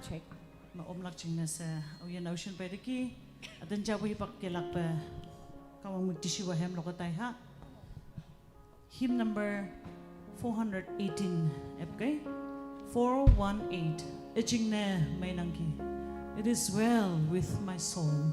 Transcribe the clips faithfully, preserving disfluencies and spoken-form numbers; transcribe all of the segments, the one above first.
Pek ma omlak jingne she, aoyin aoshin pei teki, aten japu hipak kelakpe, Kahwang müktishiwa hem lokatai ha. Hymn number four hundred eighteen, epkei, four one eight. Üjingne meinangki. It is well with my soul.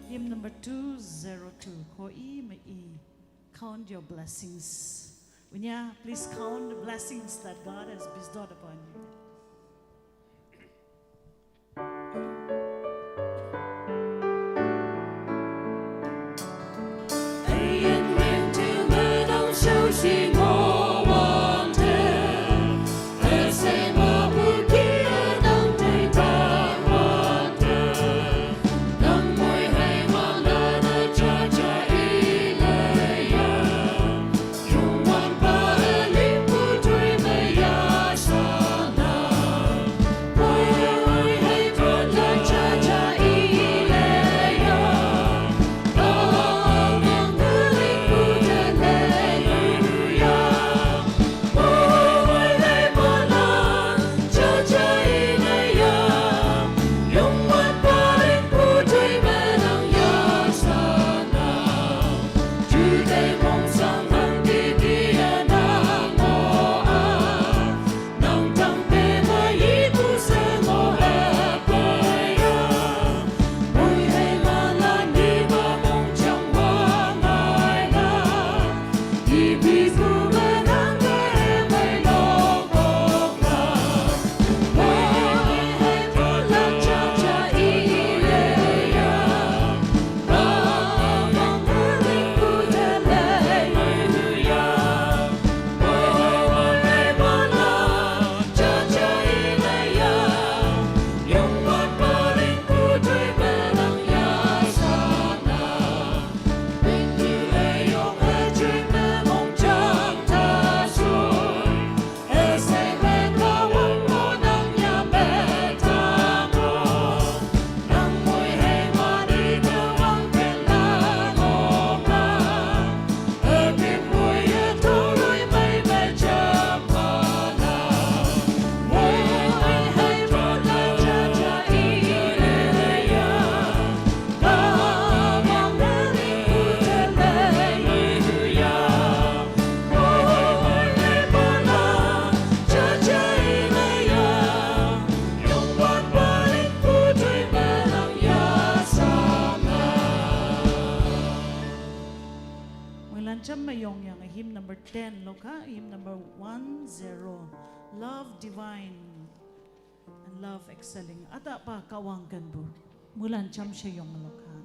Hymn number two zero two. Ko i me i. Count your blessings. Unya, please count the blessings that God has bestowed upon you. Cham mayong yang hymn number ten lokha, hymn number one zero. Love divine and love excelling. Atahpa Kahwang kanpu. Mulan cham shayong lokha.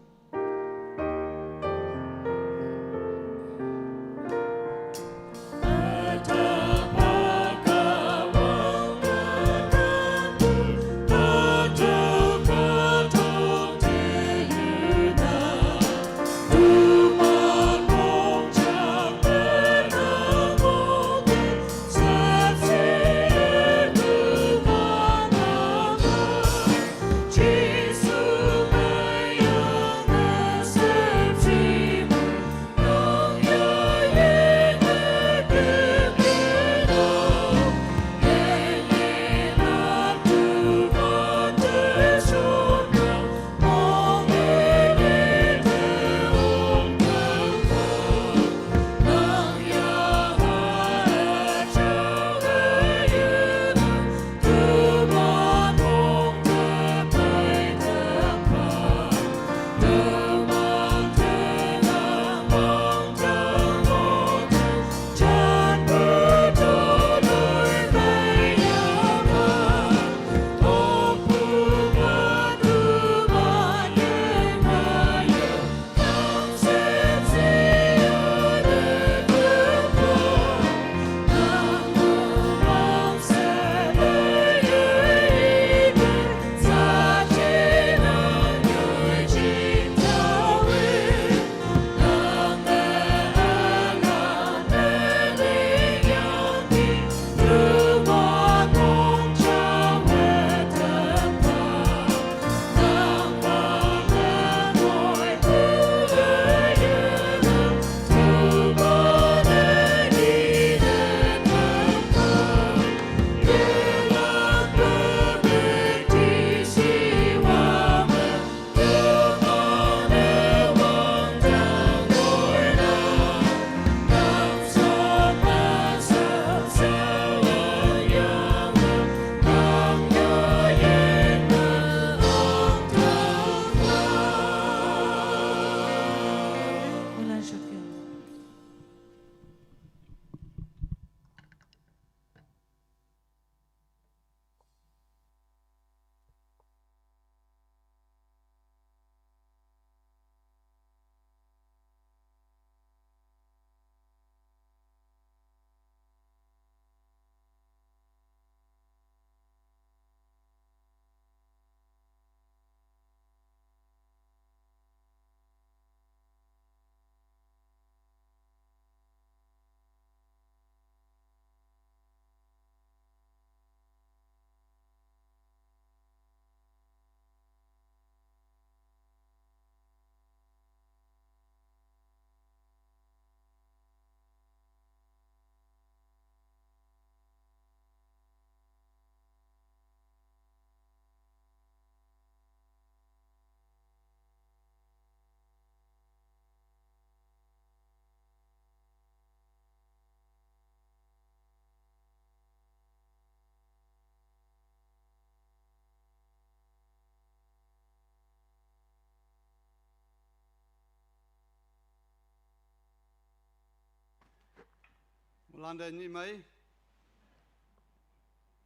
Mulande nyimei.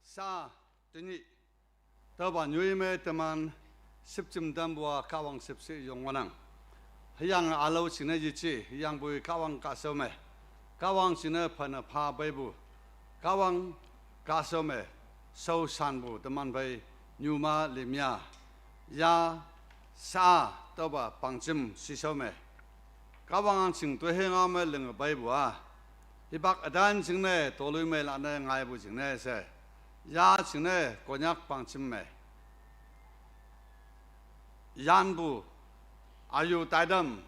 Sa, tenyih. Tüopa nyoi me teman shüpjim tampu-a Kahwang shüpshe yong ngohnang. Hüyange ülao jingne yeje, hüyangpoi Kahwang kahshao me. Kahwang jingne phane pha peipu. Kahwang kahshao me, shaoshanpu teman phei nyuma limya. Ya, sa, tüopa pangjim shishao me. Kahwang ching toihe ngao me linge peipu-a. Hipak ütan jingne toloimei lane ngaipu jingne she. Ya jingne Konyak pangjim me yanpu, ayu taitam,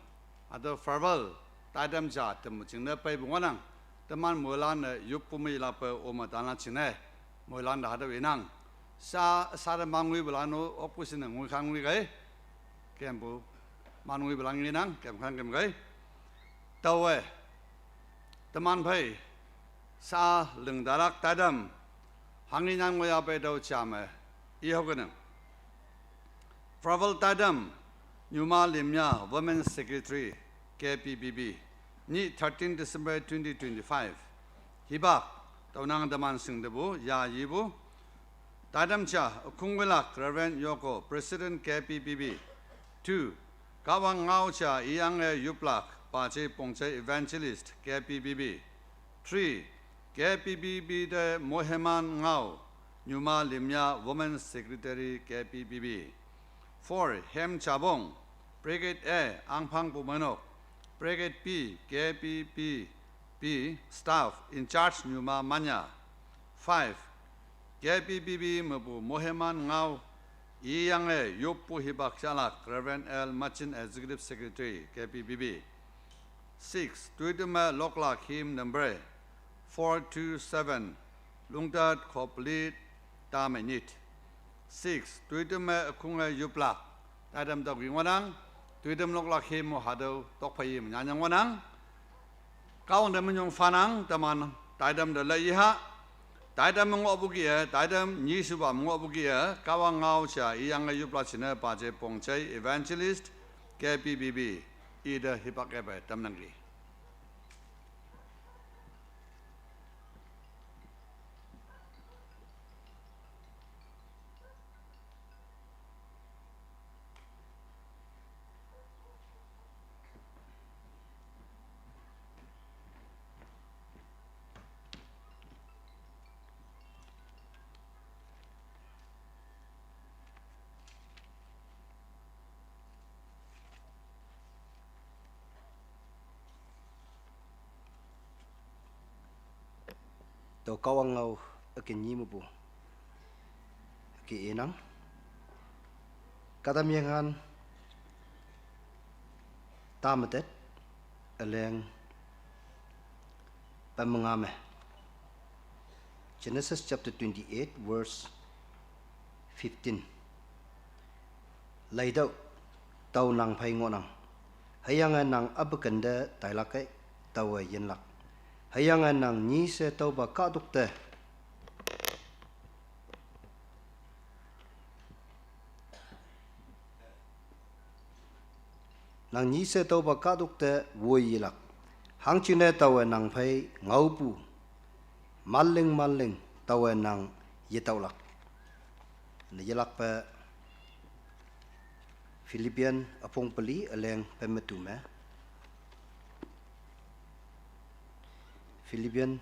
hatüo farewell taitam ja tempu jingne peipu ngohnang. Teman moilan-e yoppu me ilakpe ome tanlak jingne moilan te hatüo inang. Sa, sa te man ngoipulan-o okpu shinne ngoi khan ngoi kei. Kempu man ngoipulan ngenang, kem khan kem kei. Taowe teman phei sa ling talak taitam, hanghe nyan ngoiya pei tüo ja me i hokenang. Farewell taitam, nyuma limya Women Secretary, K P B B. Nyi thirteen December twenty twenty-five. Hibak, taonang teman singdebu, ya yibu. Taidam cha, Kungwilak Reverend Yoko, President K P B B. Two, Kawang Ngao cha, Iyange Yuplak, Pache Pongche Evangelist, K P B B. Three, K P B B de Moheman Ngao, Nyuma Limya, Women Secretary, K P B B. Four, Hem Chabong, Brigade A, Angphang Pumenok, Brigade B, K P B B, staff, in charge Nyuma Manya. Five, K P B B mepu Moheman Ngao, Iyange Yoppu Hibak Chalak, Reverend L Machin, Executive Secretary, K P B B. Six, Tuiteme Loklak Him number four two seven, Lungtat Khoplit Tamenit. Six, Tuiteme Akunge Yuplak. Taidam tau ki ngonang, Tuitem Loklak Him mo hadau tokpayi menyanyang ngonang. Kawang de menyong fanang, teman, taidam de la iha. Taidam mengo buki e, taidam nyi suba mengo buki e, Kawang Ngao cha, Iyange Yupla chine, Pache Pongchai, Evangelist, K P B B, ida hipak epe, tamnangki. To Kawang Ngao akin nyi mepu. Ki inang. Katam Yengan Tamatet aleng pemengame. Genesis chapter twenty-eight, verse fifteen. Laidau, tau nang phai ngonang. Hüyange nang abekende tailak e, tau e yinlak. Hüyange nang nyi se tauba kaduk te. Nang nyi se tauba kaduk te woi yilak. Hangchine tau e nang phai ngaopu. Maling maling tau e nang yetaulak. Ne yelakpe Philippian apong peli aleng pemetu me. Philippian,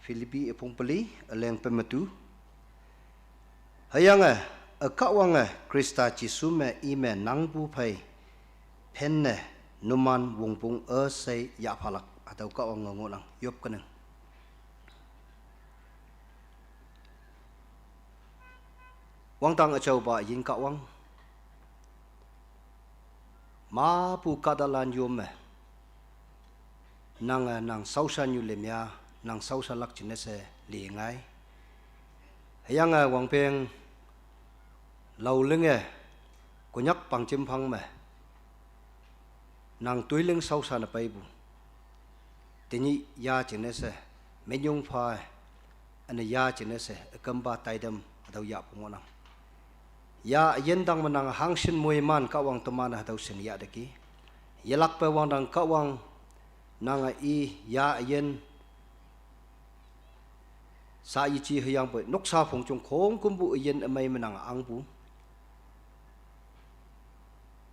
Philippi apong peli aleng pemetu. Hüyange, e Kahwange Khrista Jesu me ime nangpu phai phenne numan wongpung e sei yaphalak atau Kahwang ngonang yop keneng. Wangtang achauba yin Kahwang. Mapu kadalan yom me. Nang, eh, nang sausa nyu lemya, nang sausa lak chinese lingai. Hüyange, eh, wangpeng lau lenge, Konyak pangchim phang me. Nang tuiling sausa na paibu. Tenyih ya chinese, menyung pha, ane ya chinese, ekamba taidem, adau ya pungonang. Ya yen dang menang hangshin muiman Kahwang teman adau sin ya deki. Yelakpe wangdang Kahwang nang i ya yen sa yichi hüyangpoi noksa phongjong khongkümpu yen emai menang angpu.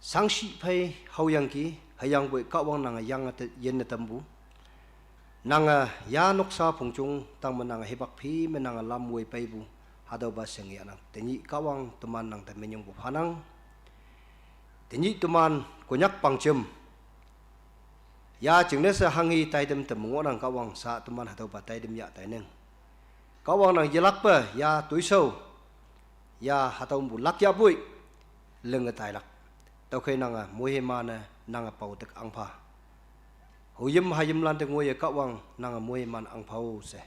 Sangshi phei haoyangki, hüyangpoi Kahwang nang yang ate yen atampu. Nang ya noksa phongjong tang menang hibak phi menang lam woi paipu. Hadau ba seng ya nang. Tenyih Kahwang teman nang te menyong pu phanang. Tenyih teman Konyak pangchim. Ya chingnese hanghi taidem te mengonang Kahwang sa teman hadau ba taidem ya taineng. Kahwang nang yelakpe ya tuisau. Ya hatau bu lak ya bui. Lenge tailak. Taukhei nang, eh, muhimane nang, eh, pau tek angpha. Huyim hayim lan te ngoye Kahwang nang, eh, muhiman angphao se.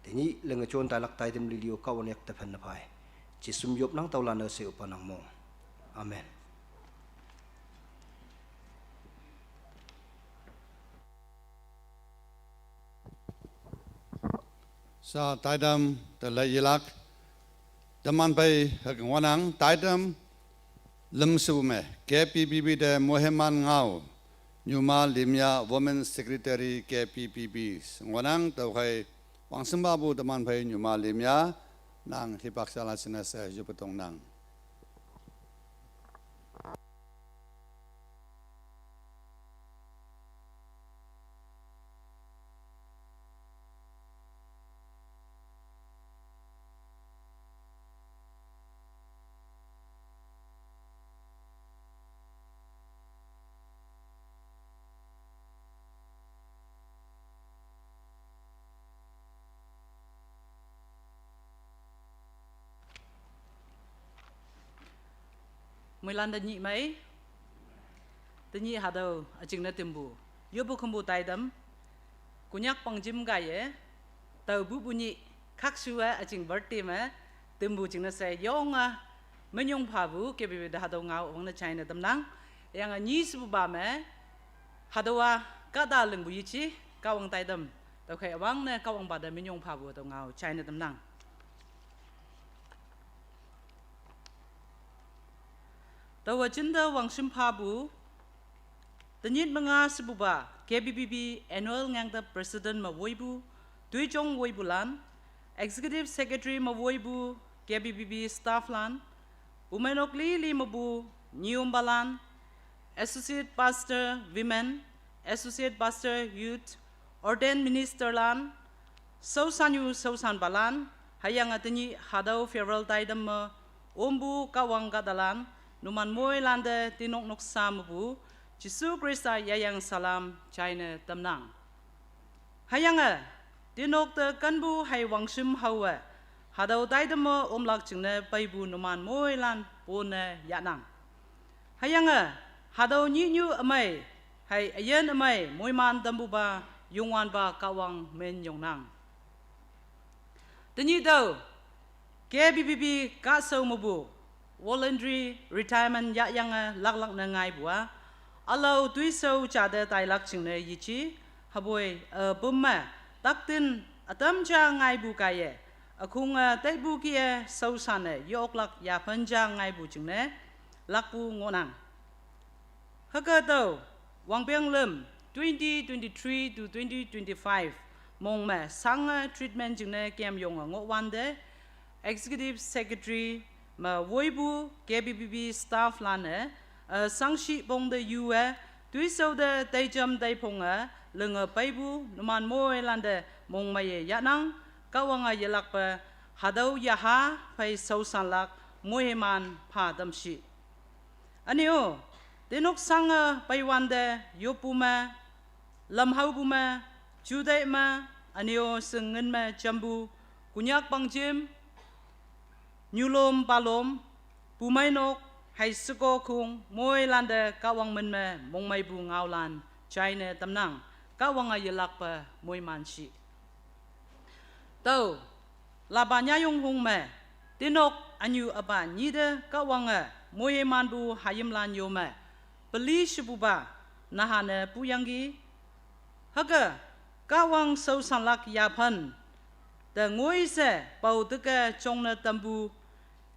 Tenyih lenge chon tailak taidem lilio Kahwang yak tepen ne phai. Chisum yop nang taulan se upa nang mong. Amen. Sa taidam te la yilak. Teman pai hak ngonang taidam lemsu me. K P B B de muhiman ngau. Nyuma Limya, Women Secretary, K P P B, ngohnang. Tüokhei wangshim phapu teman phei Nyuma Limya, nang hipak shala jingne she yoputongnang. Moilan te nyih mei, tenyih hatüo üjingne tümpu, yopu khümpu taitam, Konyak pangjim kaiye, tao pupu nyih, khakshuwe üjing birthday me, tümpu jingne she yonge, minyong phapu, K B B B te hatüo ngao wangne jaine tamnang, yange nyi shepupa me, hatüowa, kahta lingpu yeji, Kahwang taitam, tüokhei üwangne Kahwangpa te minyong phapu hatüo ngao jaine tamnang. Taowa jinte wangshim phapu, tenyih me nga shepupa, K B B B Annual Ngangte President me woipu, Toijong woipulan, Executive Secretary me woipu, K B B B staff lan, pumeinok lili mepu, nyiompalan, Associate Pastor Women, Associate Pastor Youth, Ordained Minister lan, shaoshanyu shaoshanpalan, hüyange tenyih hatüo farewell taitam me, ompu Kahwang kahtalan, numan moilante tinok noksa mepu, Jesu Khrista yayang salam jaine tamnang. Hüyange, tinok te kenpu hei wangshim haowe, hatüo taitam me omlak jingne peipu numan moilan pone yahnang. Hüyange, hatüo nyihnyu ümei, hei üyin ümei, moiman tampupa, Youngwanpa Kahwang min yongnang. Tenyih tüo, K B B B kahshao mepu, voluntary retirement yahyange laklak ne ngaipu a, ülao toishao jate tailak jingne yeji, hüpoi, eh, püm me, taktin ütam ja ngaipu kaiye, ükhonge taipu kih-e shaoshan-e yeoklak yaphen ja ngaipu jingne, lakpu ngohnang. Hüke tüo, wangpeng lüm twenty twenty-three to twenty twenty-five mong me sange treatment jingne kemyonge ngohwante, Executive Secretary me woipu K B B B staff lan-e, eh, sangshi pong te yu-e, toishao te teijam teiphonge, linge peipu numan moilante mongmeiye yahnang, Kahwange yelakpe, hatüo yaha phei shaoshanlak, moiman pha tamshi. Üne-o, tinok sange peiwante yoppu me, lamhaopu me, juteih me, üne-o shingngin me jampu, Konyak pangjim, nyulom palom, pumeinok, hei shekokhong, moilante Kahwang min me mongmeipu ngaolan jaine tamnang, Kahwange yelakpe moiman shi. Tüo, lapa nyayong hong me, tinok ünyu üpa nyite Kahwange moimanpu hayimlan yo me, peli shepupa, nahane puyangki. Hüke, Kahwang shaoshanlak yaphen, te ngoi she pao teke jongne tampu,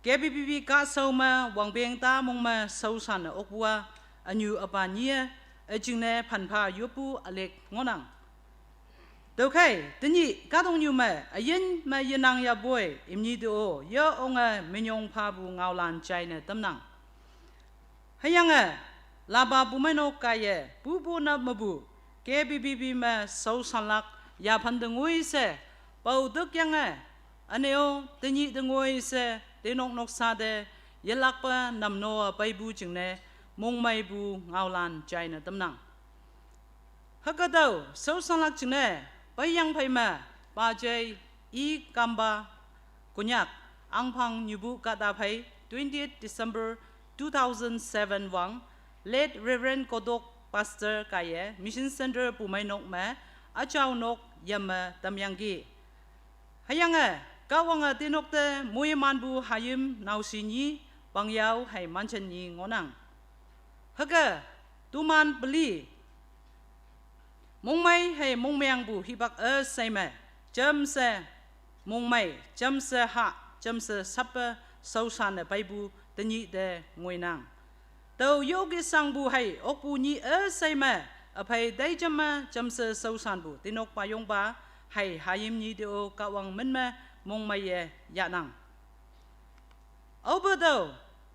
K B B B kahshao me wangpeng ta mong me shaoshan-e okpu a, ünyu üpa nyie, üjingne phanpha yoppu ülick ngohnang. Tüokhei, tenyih kahtoknyu me, üyin me yenang yapoi, imnyi te-o, ye onge minyong phapu ngaolan jaine tamnang. Hüyange, lapa pumeinok kaiye, pupu nap mepu, K B B B me shaoshanlak, yaphen te ngoi she, pao tekyange, üne-o, tenyih te ngoi she, tinok noksa te, yelakpe namno-a peipu jingne, mongmeipu ngaolan jaine tamnang. Hüke tüo, shaoshanlak jingne, peiyang phei me, pajei, i kamba, Konyak, angphang nyupu kahta phei, twentieth December two thousand seven wang, late Reverend Kotok Pastor kaiye, Mission Center pumeinok me, üjao nok yamme tamyangki. Hüyange, Kahwange tinok te moimanpu hayim naoshe nyi, pangyao hei manchen nyi ngohnang. Hüke, toman peli, mongmei hei mongmengpu hipak üshei me, jamshe mongmei, jamshe ha, jamshe sappe shaoshan-e peipu tenyih te ngoinang. Tüo yoke shangpu hei okpu nyih üshei me, Aphei dei jam me jamshe shaoshanpu tinok payongpa hei hayim nyi te-o Kahwang min me mongmeiye yahnang. Aope tüo,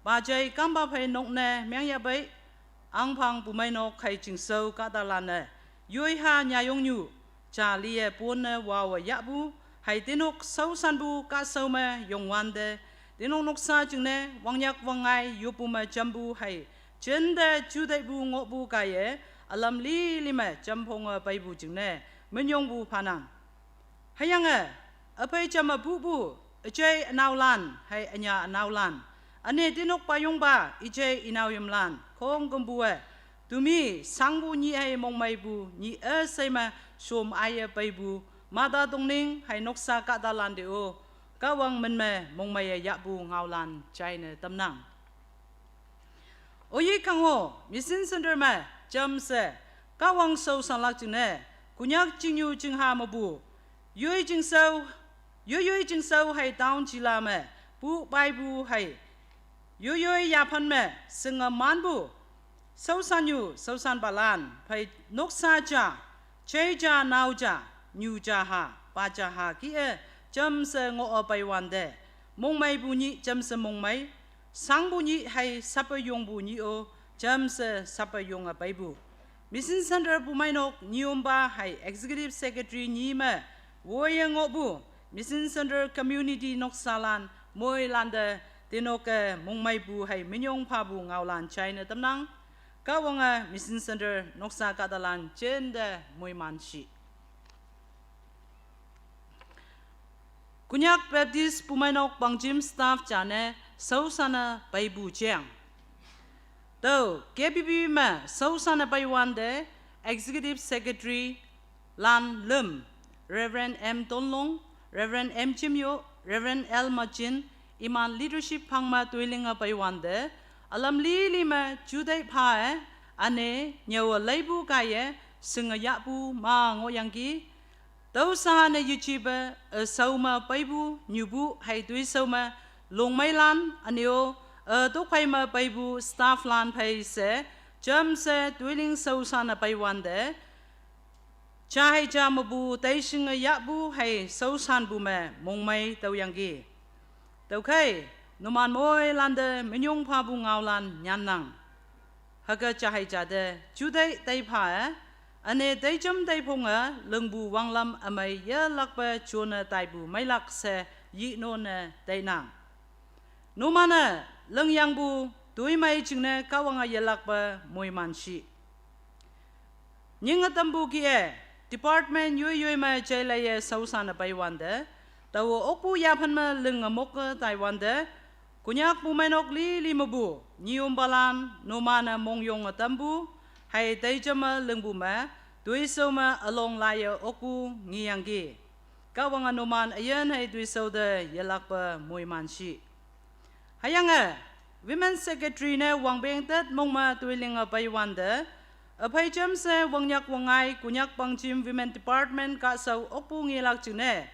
pajei kampa phei nok ne mengyahpei, ahngphang pumeinok hei chingshao kahtalan-e, yoiha nyayongnyu, ja liye ponne wawe yahpu, hei tinok shaoshanpu kahshao me yongwante, tinok noksa jingne wangnyak wangngai yoppu me jampu hei, jinte juteipu ngohpu kaiye, ülam lili me jamphonge peipu jingne, minyongpu phanang. Hüyange, üphei jam me pupu, üjei ünaolan, hei ünya ünaolan. Üne tinok payongpa, ijei inaoyimlan, khongkümpu-e. Tumi, shangpu nyih hei mongmeipu, nyih üshei me, shom aiye peipu, mata tongning, hei noksa kahtalan te-o, Kahwang min me mongmeiye yahpu ngaolan jaine tamnang. Oyi kangho, Mission Centre me, jamshe, Kahwang shaoshanlak jingne, Konyak chingnyu chingha mepu, yoi chingshao, yoi yoi chingshao hei town jila me, pu paipu hei, yoi yoi yaphan me, shinge manpu, shaoshanyu, shaoshanpalan, phei noksa ja, jei ja, nao ja, nyu ja ha, pa ja ha kih-e, jamshe ngoh-e peiwante, mongmeipu nyih jamshe mongmei, shangpu nyih hei sape yongpu nyih-o, jamshe sape yonge peipu. Mission Centre pumeinok nyiyompa hei Executive Secretary nyi me, woiye ngohpu, Mission Centre Community noksalan, moilante, tinoke mongmeipu hei minyong phapu ngaolan jaine tamnang, Kahwange Mission Centre noksa kahtalan jinte moiman shi. Konyak Baptist pumeinok pangjim staff jane shaoshane peipu jeng. Tüo, K B B me shaoshane peiwante, Executive Secretary lan lüm, Reverend M Tonlong, Reverend M Jimyo, Reverend L Majin, iman leadership phang me toilinge peiwante, ülam lili me jutei pha-e, üne, nyüowe leipu kaiye, shinge yahpu ma ngohyangki, tüo sha ne yejipe, e, shao me peipu, nyupu, hei toishao me, longmeilan, üne-o, e, tokphei me peipu, staff lan phei she, jamshe, toiling shaoshane peiwante, ja hei ja mepu, teishinge yahpu, hei shaoshanpu me, mongmei tüoyangki. Tüokhei, numan moilante minyong phapu ngaolan nyannang. Hüke ja hei ja te, jutei tei pha-e, üne tei jam tei phonge, lingpu wanglam ümei yelakpe jone taipu meilak she, yinone teinang. Numan-e, lingyangpu, toimei jingne Kahwange yelakpe moiman shi. Nyinge tampu kih-e, department yoi yoi me jeileiye shaoshane peiwante, taowe okpu yaphan me linge mokke taiwante, Konyak pumeinok lili mepu, nyiyompalan, numan-e mongyonge tampu, hei tei jam me lingpu me, toishao me ülong laiye okpu ngeyangki. Kahwange numan üyin hei toishao te yelakpe moiman shi. Hüyange, Women Secretary ne wangpeng tet mong me toilinge peiwante, üphei jamshe wangnyak wangngai Konyak pangjim Women Department kahshao okpu ngelak jingne,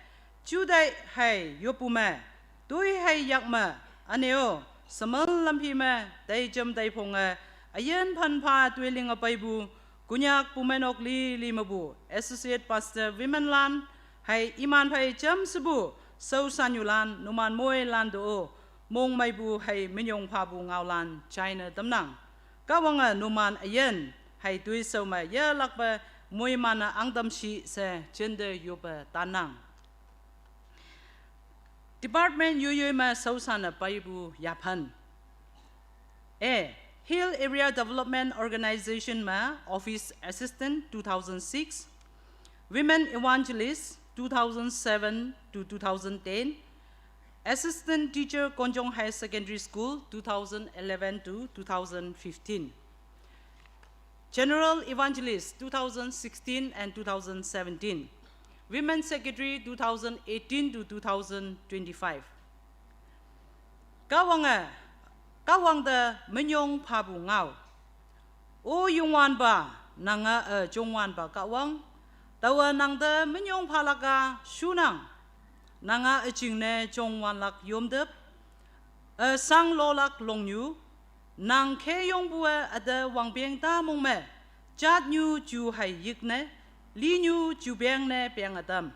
jutei hei yoppu me, toi hei yak me, üne-o, shemen lamphi me, tei jam tei phonge, üyin phanpha toilinge peipu, Konyak pumeinok lili mepu, Associate Pastor Women lan, hei iman phei jamshepu, shaoshanyulan, numan moilan to-o, mongmeipu hei minyong phapu ngaolan, jaine tamnang. Kahwange numan üyin, hei toishao me yelakpe, moiman-e angtam shi she, jinte yoppe tannang. Department yoi yoi me shaoshane peipu yaphan. A, Hill Area Development Organization me Office Assistant two thousand six, Women Evangelist two thousand seven to two thousand ten, Assistant Teacher Konjong Higher Secondary School two thousand eleven to two thousand fifteen. General Evangelist two thousand sixteen and two thousand seventeen, Women Secretary two thousand eighteen to two thousand twenty-five. Kahwange, Kahwang te minyong phapu ngao. O Youngwanpa, nange, e, Jongwanpa Kahwang, taowe nang te minyong phalak-a shunang, nange üjingne jongwanlak yomtep, e, shang lolak longnyu, nang kheyongpu-e üte wangpeng ta mong me, Jatnyu ju hei yikne, linyu ju bengne beng atam.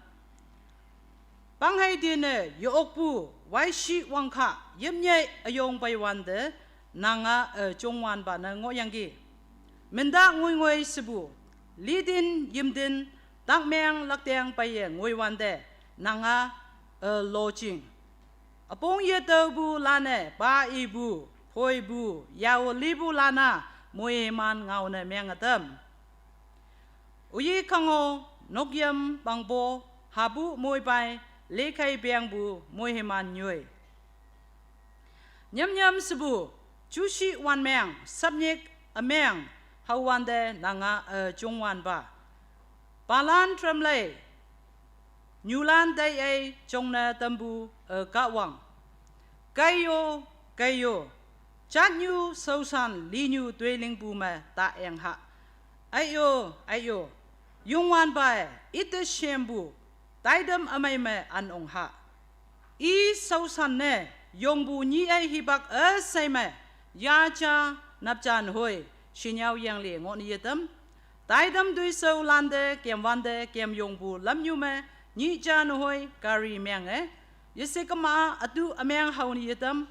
Panghei dine ye-okpu, waishi wangkha, yimnyei ayong peiwante, nanga, eh, jongwanpa ne ngohyangki. Minta ngui ngui shepu, lidin yimdin, takmeng lakdeng peiye nguiwante, nanga, eh, lojing. Apong yetaopu lane, pa ipu, phoipu, yao lipu lana, moiman ngaone meng atam. Uyi kango, nokyam pangpo, hapu moipai, lekhei pengpu, moiman nyoi. Nyamnyam shepu, jushi wanmeng, sapnyik ameng, hawante nanga, eh, jongwanpa. Palan tramlei, nyulan taiye jongne tampu, eh, Kahwang. Kaiyo, kaiyo, jatnyu shaoshan linyu toilingpu me ta engha. Aiyo, aiyo, Youngwanpa-e, ite shempu, taitam ümei me an ongha. I shaoshan ne, yongpu nyi-ei hipak üshei me, yaja, napja nehoi, shinyao yangli ngohne yetam. Taitam toishaolante, kemwante, kemyongpu lamnyu me, nyija nehoi, kari menge. Yeshekema, atu ümeng haone yetam.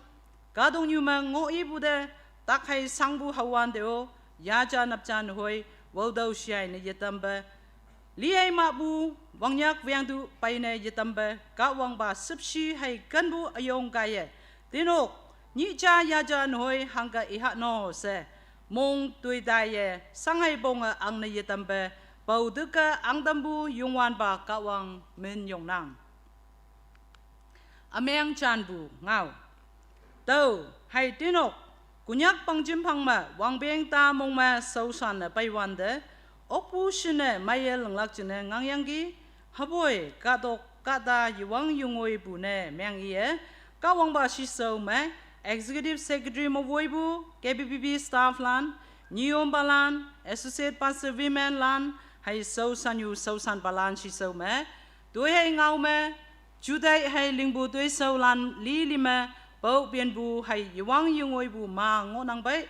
Kahtoknyu me ngoh ipu te, takhei shangpu hawante-o, yaja napja nehoi, waotao shei ne yetampe. Li-ei mahpu, wangnyak wengtu peine yetampe, Kahwangpa shüpshe hei kenpu üyong kaiye. Tinok, nyija yaja nehoi hangke iha no she. Mong toitaiye, shanghei ponge angne yetampe, paotüke angtampu Youngwanpa Kahwang min yongnang. Ümeng janpu ngao. Tao, hei tinok, Konyak pangjim phang me, wangpeng ta mong me shaoshan ne peiwante, okpu shinne meiye linglak jingne ngangyangki, hüpoi, kahtok, kahta, yewang yengoipu ne meng iye, Kahwangpa shishao me, Executive Secretary mewoipu, K B B B staff lan, nyiyompalan, Associate Pastor Women lan, hei shaoshanyu shaoshanpalan shishao me, toihei ngao me, jutai hei lingpu toishaolan lili me, paopenpu hei yewang yengoipu ma ngohnang pei,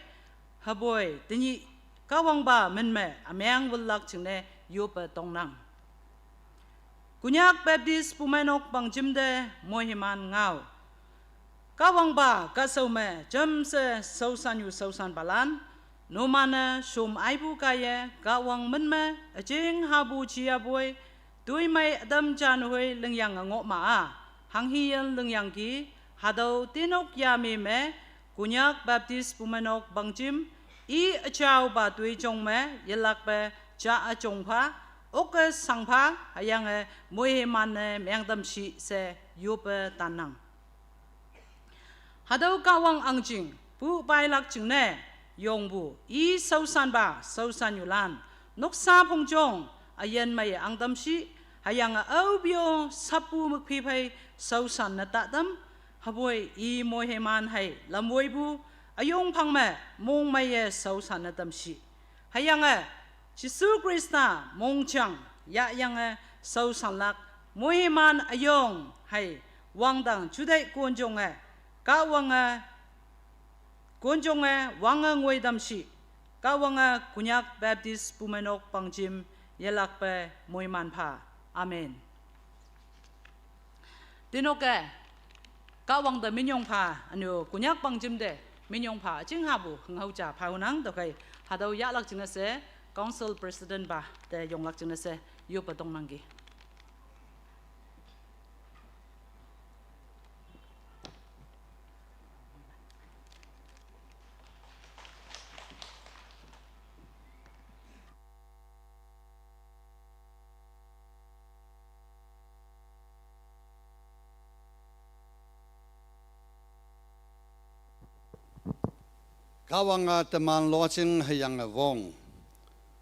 hüpoi, tenyih, Kahwangpa min me, ümeng wünlak jingne, yoppe tongnang. Konyak Baptist Bumeinok pangjim te, moiman ngao. Kahwangpa, kahshao me, jamshe shaoshanyu shaoshanpalan, numan-e shom aipu kaiye, Kahwang min me, üjing hapu jiyapoi, toimei ütam ja nehoi lingyange ngohma-a, hanghiyen lingyangki, hatüo tinok yami me, Konyak Baptist Bumeinok pangjim, i üjaopa toijong me, yelakpe, ja üjong pha, oke shang pha, hüyange, moiman ne mengtam shi she, yoppe tannang. Hatüo Kahwang ahngching, pu peilak jingne, yongpu, i shaoshanpa, shaoshannyulan, noksa phongjong, üyin mei angtam shi, hüyange aopio, sappu mükphi phei, shaoshan ne tatam, hüpoi i moiman hei, lamwoipu, üyong phang me, mongmeiye shaoshan ne tam shi. Hüyange, Jesu Khrista mongjang yahyange shaoshanlak moiman üyong hei wangdang jutai konjonge, Kahwange, konjonge wange ngoitam shi, Kahwange Konyak Baptist Bumeinok pangjim yelakpe moiman pha. Amen. Tinoke, Kahwang te minyong pha, ünyu Konyak pangjim te minyong pha, üjing hapu, hünghao ja pha hunang, tüokhei, hatüo yahlak jingne she, Council President pa te yonglak jingne she, yoppe tongnangki. Kahwange teman lojing hüyange wong.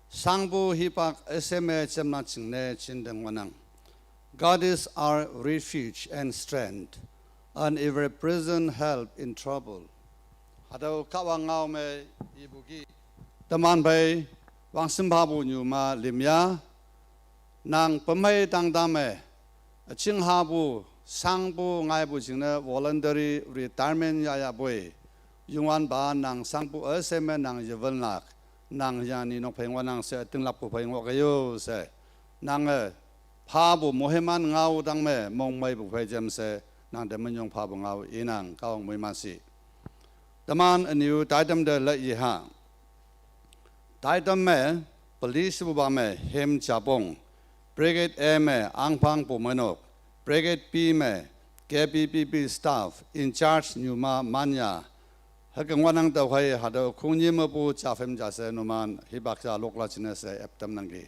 Shangpu hipak üshei me jamna jingne jinte ngohnang. God is our refuge and strength, an ever-present help in trouble. Hatüo Kahwang ngao me ipu ki. Teman phei, wangshim phapu nyuma limya, nang pemei tangta me, üjing hapu, shangpu ngaipu jingne voluntary retirement yahyapoi, Youngwanpa nang shangpu üshei me nang yewünlak, nang hüyange ninok phei ngohnang she, ütinglakpu phei ngoh keyo she. Nange phapu moiman ngao tangme mongmeipu phei jamshe, nangte minyong phapu ngao inang, Kahwang moiman shi. Teman ünyu taitam te lei yeha. Taitam me, police pupa me, Hem Japong. Brigade A me, Angphang Pumeinok. Brigade B me, K B B B staff, in charge Nyuma Manya. Hüke ngohnang tüokhei hatüo khongnyi mepu jafem jashe numan hipak ja lokla jingne she eptam nangki.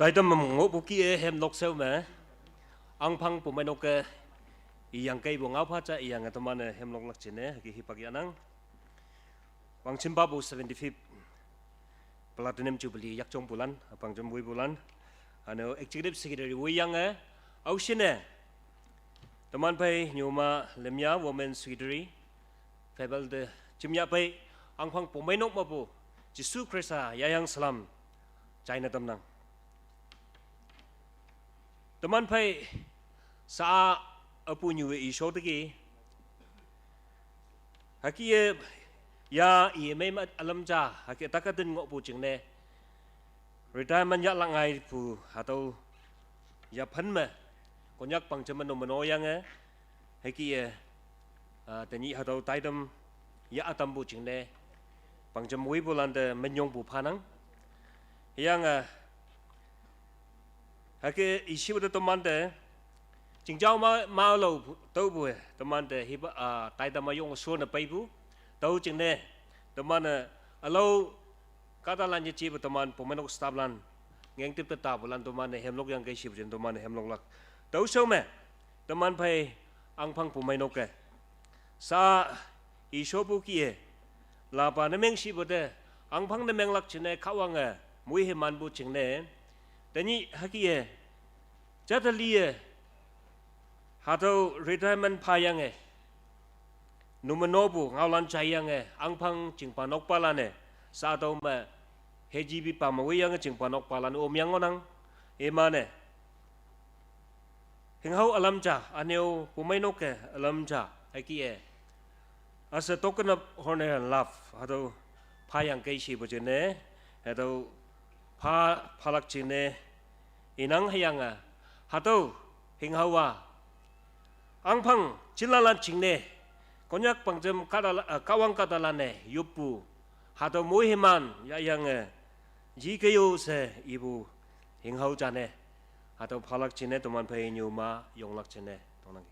Taitam me ngohpu kih-e Hemlok shao me, Angphang Pumeinok-e iyangkeipu ngaopha ja iyange teman-e Hemlok lak jingne hüke hipak yahnang. Wangchim papu seventy-fifth Platinum Jubilee yakjongpulan, üpang jam woipulan, üne-o Executive Secretary woiyange, aoshinne, teman phei Nyuma Lemya, Women Secretary, February te jimyah phei, Angphang Pumeinok mepu, Jesu Khrista yayang salam jaine tamnang. Teman phei sa-a üpu nyue isho teki, hüke-e, ya, i mei me ülam ja, hüke tak ütin ngohpu jingne, retirement yahlak ngaipu hatüo yaphan me, Konyak pangjam me no meno yange, hüke-e, ah, tenyih hatüo taitam yah ütampu jingne, pangjam woipulante minyongpu phanang. Hüyange, hüke ishipu te temante, chingjao ma, malao tüopu-e, temante hipa, ah, taitam me yong shonne peipu, tüo jingne, teman-e, ülao kahtalan yejepu teman Pumeinok stafflan, ngengtip te tapulan teman-e Hemlok yangkei shipu jing teman-e Hemlok lak. Tüoshao me, teman phei Angphang Pumeinok-e sa ishopu kih-e, lapa ne meng shipu te, Angphang ne menglak jingne Kahwange moihimanpu jingne, tenyih hüke-e, jatali-e, hatüo retirement phayange, numenopu ngaolan jaiyange, Angphang chingpa nokpalan-e, sa tüo me, hejipi pa me woiyange chingpa nokpalan omyang ngohnang, iman-e hinghao ülam ja, üne-o Pumeinok-e ülam ja, hüke-e, as a token of honor and love, hatüo phayangkei shipu jingne, hatüo pha, phalak jingne inang. Hüyange, hatüo hinghao-a Angphang jinlalan jingne, Konyak pangjam kahtala, ah, Kahwang kahtalan-e yoppu, hatüo moihiman yahyange, jikeyo she ipu hinghao jane, hatüo phalak jingne teman phei Nyuma yonglak jingne tongnangki.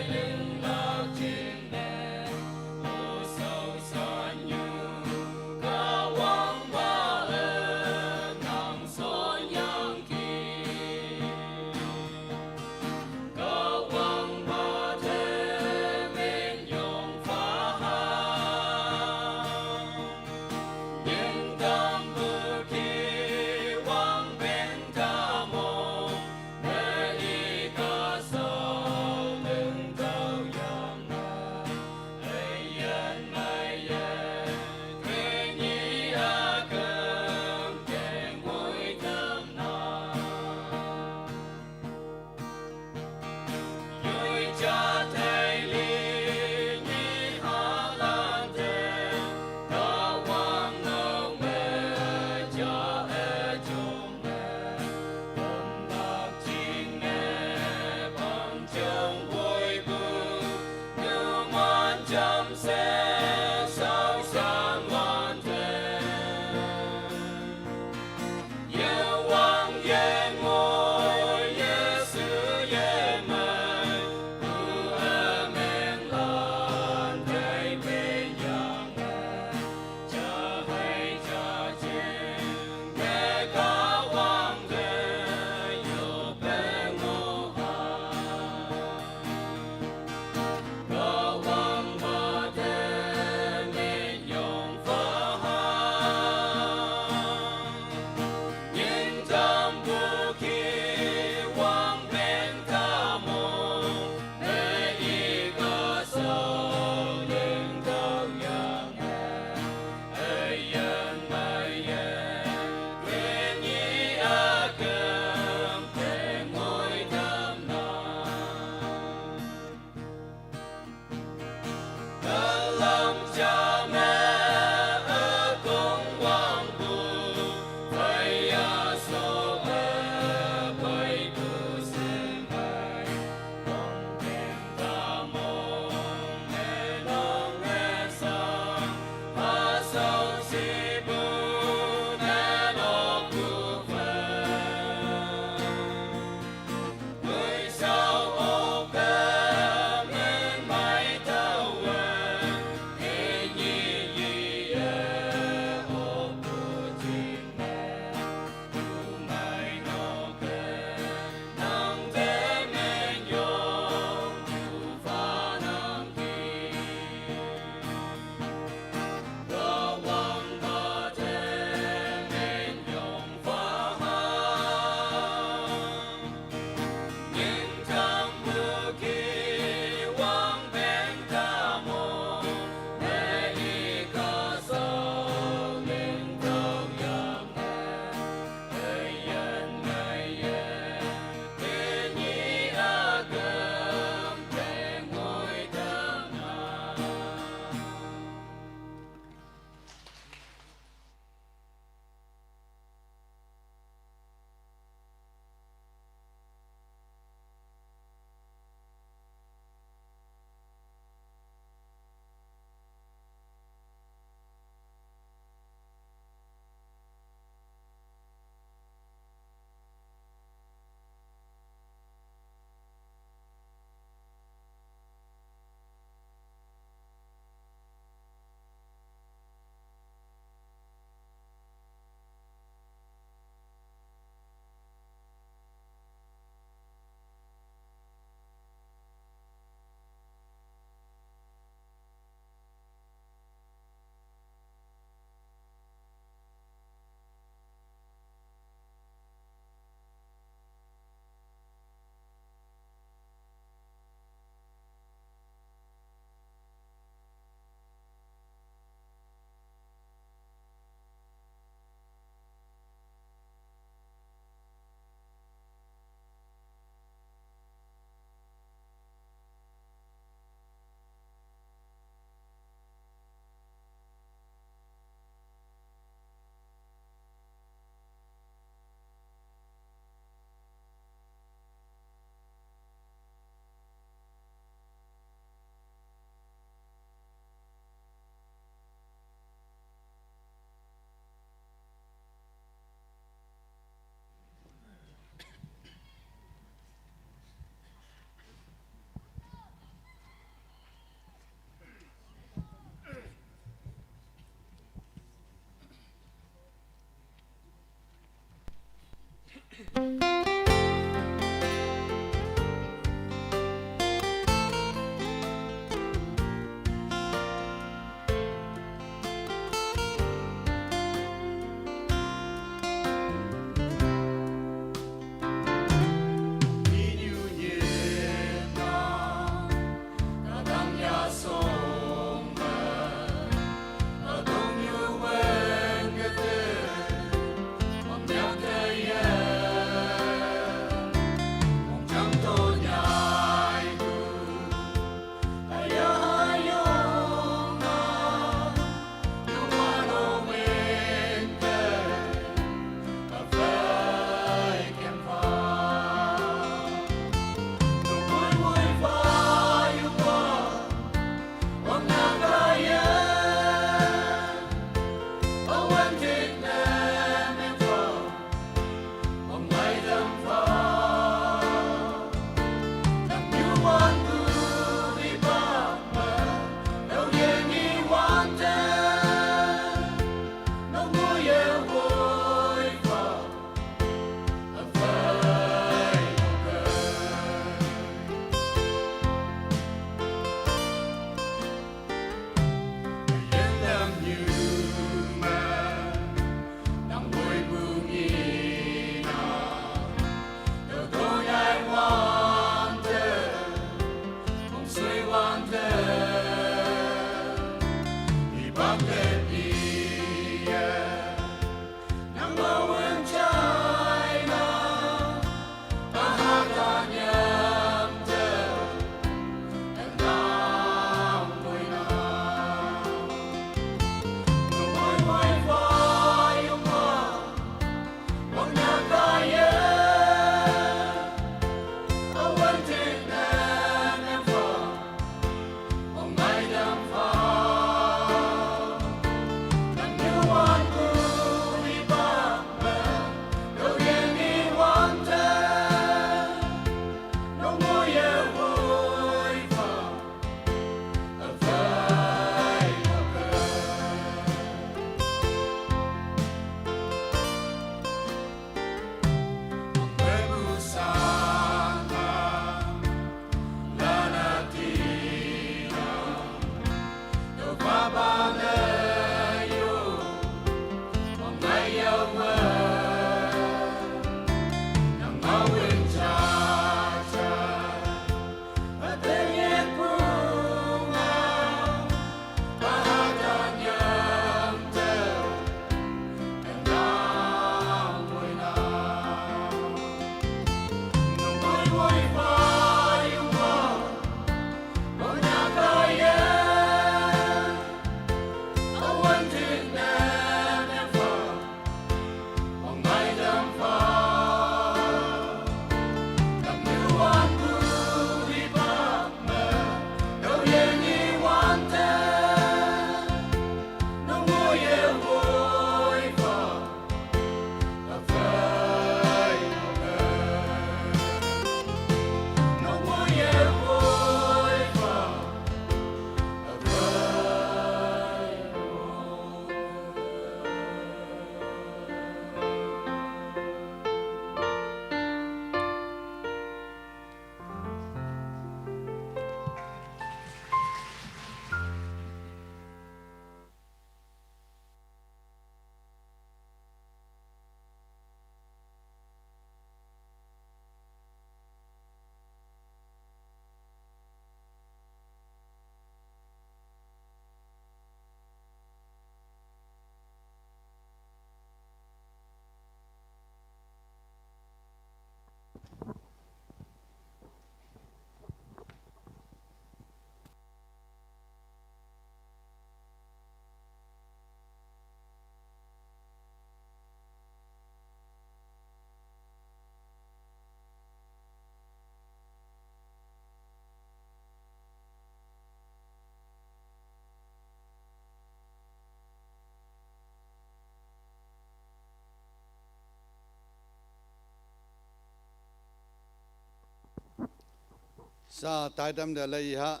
Sa taidam de lei ha.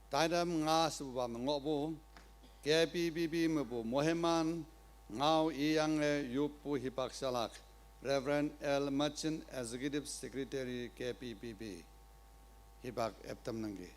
Taidam nga sebuba mengobu. K P P B mebu moheman ngau iyang e yupu hibak salak. Reverend L Machin, Executive Secretary K P P B. Hibak eptam nanggi.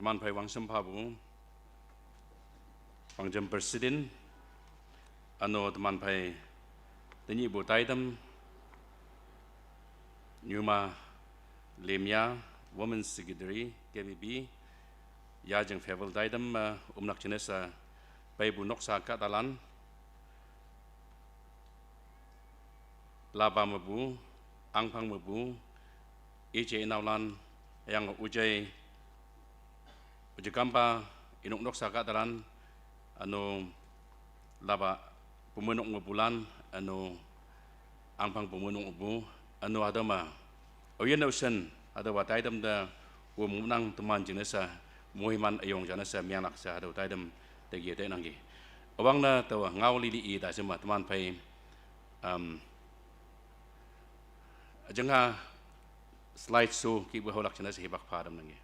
Teman phai wangsim phabu, wangjem president, ano teman phai tenyi bu taidam, Nyuma Lemia, Women Secretary, K B B, ya jeng festival taidam, eh, umnak jenis, eh, pai bu noksa ka dalan, laba mebu, angpang mebu, ije inaulan, yang ujai, ujai kampa, inuk noksa ka dalan, ano laba pemenuk mebulan, ano angpang pemenuk mebu, ano adama. Oyen osen, adawa taidam da, um nang teman jenesa, muhiman ayong jenesa, mianak sa, adawa taidam, tegi te nanggi. Awang na tawa ngau lili i da sema teman phai, um, jengha slide show ki bu holak jenesa hibak pha dam nanggi.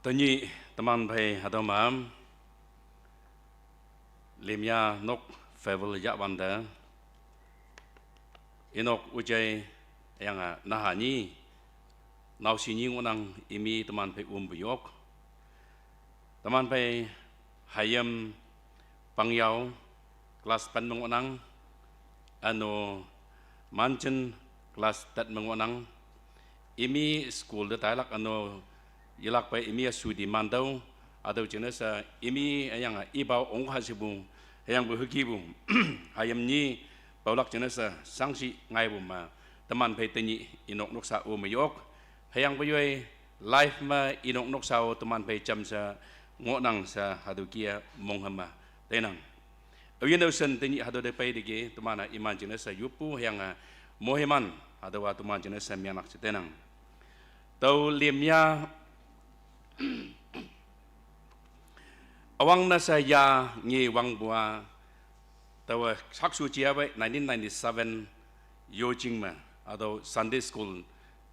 Tenyih teman phei hatüo me, limya nok farewell yahwante, inok üjai, yange naha nyi, naoshe nyi ngohnang imi teman phei ümpu yok. Teman phei hayim Pangyao class pen me ngohnang, üno Manchen class tet me ngohnang. Imi school te tailak üno yelak pei imi-a shu demand tüo, hatüo jingne she imi hüyange ipao ongha shepu, hüyangpu hükepu hayim nyi paolak jingne she shangshih ngaipu me, teman phei tenyih inok noksa-o me yok. Hüyangpu yoi life me inok noksa-o teman phei jamshe ngohnang she hatüo kih-a monghüm me teinang. Aoyin-o shen tenyih hatüo te pei teki teman-e iman jingne she yoppu hüyange mohiman hatüowa teman jingne she menglak she teinang. Tüo limya üwangne she ya nge wangpu-a, taowe shakshu jia pei nineteen ninety-seven yojing me, hatüo Sunday school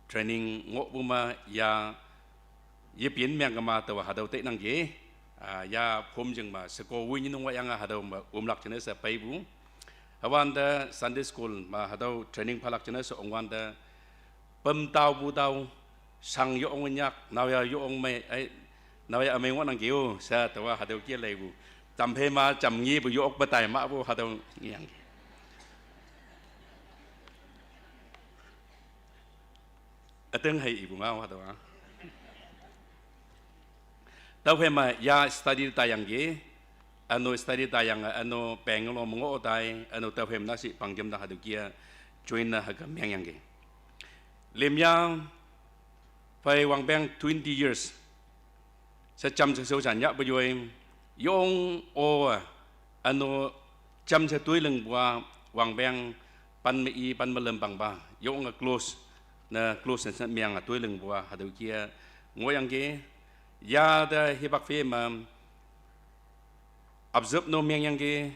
training ngohpu me ya yepin mengkema taowe hatüo tainangki, ah, ya phom jing me sheko woi nyinung wayange hatüo me ümlak jingne she peipu. Hüwante Sunday school me hatüo training phalak jingne she ongwante, püm taopu tao, shang yo-ong nyak, naoya yo-ong mei, ai, naoya ümei ngohnangki-o she taowa hatüo kih leipu. Tamphei ma jam ngepu yo-ok pe tai mahpu hatüo ngeyangki. Üting hei ipu ngao hatüowa. Tüophei me ya study taiyangki, üno study taiyange, üno Bangalore me ngoh tai, üno tüophei me nashi pangjim te hatüo kih-a join ne hüke mengyangki. Limya phei wangpeng twenty years she jamshe shaoshan yahpu yoi, yo-ong-o, üno jamshe toilingpu-a wangpeng pan me i pan me lümpangpa, yo-onge close ne close ne she menge toilingpu-a hatüo kih-a ngohyangki. Ya te hipak phei me observe no mengyangki,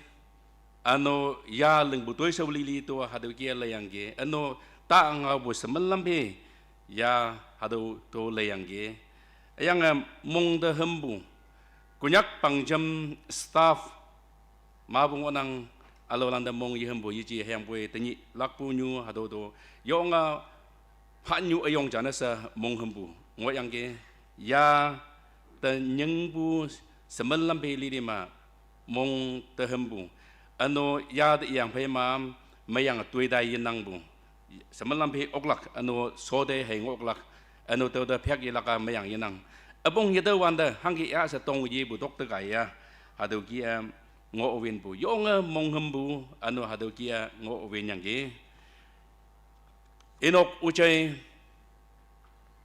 üno ya lingpu toishao lili to hatüo kih-a leiyangki, üno ta ngaopu shemen lam phei ya hatüo to leiyangki. Hüyange mong te hümpu, Konyak pangjim staff mapu ngohnang, ülaolante mong yehümpu yeji hüyangpoi tenyih lakpu nyu hatüo to, yo-onge phanyu üyong jane she mong hümpu ngohyangki. Ya te nyingpu shemen lam phei lili me mong te hümpu, üno ya te iyang phei ma, meyange toitai yenangpu shemen lam phei oklak, üno shote hei ngohlak, üno tüo te phek yelak-a meyang yenang. Üpong yetüo wante hangke ya she tong yepu tok te kaiya, hatüo kih-a ngoh winpu, yo-onge mong hümpu, üno hatüo kih-a ngoh winyangki. Inok üjai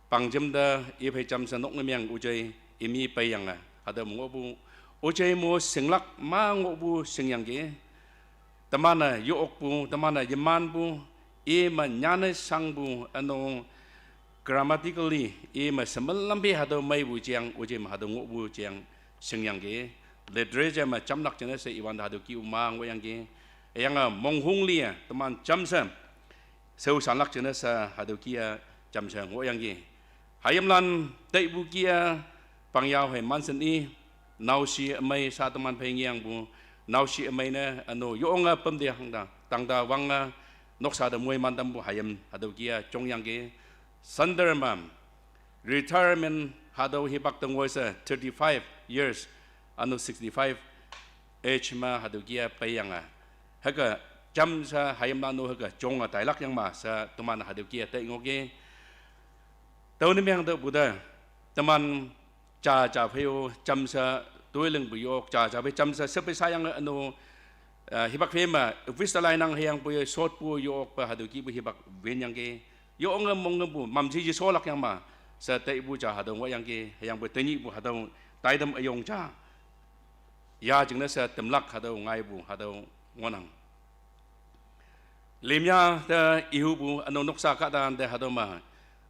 pangjim te iphei jamshe nok ne meng üjai imi peiyange hatüo me ngohpu, üjai mo shinglak ma ngohpu shingyangki. Teman-e yo-okpu, teman-e yemanpu, ime nyane shangpu, üno grammatically ime shemen lam phei hatüo meipu jeang, üjai me hatüo ngohpu jeang shingyangki. Literature me jamlak jingne she iwante hatüo kih-u ma ngohyangki. Hüyange monghong li-e teman jamshe shaoshanlak jingne she hatüo kih-a jamshe ngohyangki. Hayimlan teipu kih-a Pangyao hei Mansen i, naoshe ümei sha teman phei ngeyangpu, naoshe ümei ne, üno yo-onge pümte hangta, tangte wange, noksa te moiman tampu hayim hatüo kih-a jongyangki. Center me retirement hatüo hipak te ngoi she thirty-five years, üno sixty-five age me hatüo kih-a peiyange, hüke jamshe hayimlan-o hüke jonge tailak yang ma she teman hatüo kih-a tei ngohki. Tüo ne meng tüopu te, teman jaja phei-o jamshe toilingpu yok, jaja phei jamshe shepe shayange üno, eh, hipak phei me office te lainang hüyangpoi shotpu yokpe hatüo kihpu hipak winyangki. Yo-onge mongpu mamshe yesholak yang ma she teipu ja hatüo ngohyangki, hüyangpoi tenyihpu hatüo taitam üyong ja ya jingne she tamlak hatüo ngaipu hatüo ngohnang. Limya te ihupu, üno noksa kahtante hatüo me,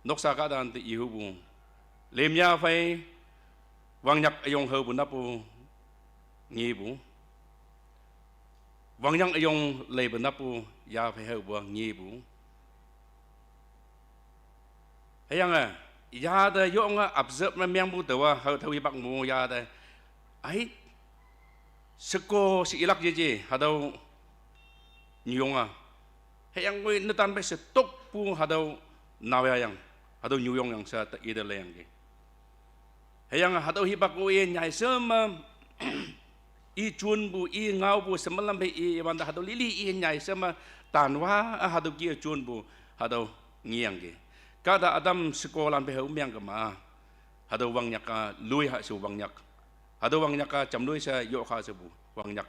noksa kahtante ihupu. Limya phei wangnyak üyong haopu napu ngepu, wangnyak üyong leipu napu ya phei haopu ngepu. Hüyange yate yonge observe me mengpu taowa, hatüo hipak mo yate. Ai, sheko she ilak yeje, hatüo nyuyonga. Hüyangpoi netan pei she tokpu hatüo naoyayang, hatüo nyuyongyang she ta ite leyangki. Hüyange hatüo hipak-o i nyai she me, i junpu, i ngaopu, shemelam phei i, iwante hatüo lili i nyai she me, tanwa, a hatüo kih-e junpu, hatüo ngeyangki. Kahta ütam shekolan phei hao meng kema, hatüo wangnyak-a, loi ha she wangnyak. Hatüo wangnyak-a jamloi she yokha shepu wangnyak.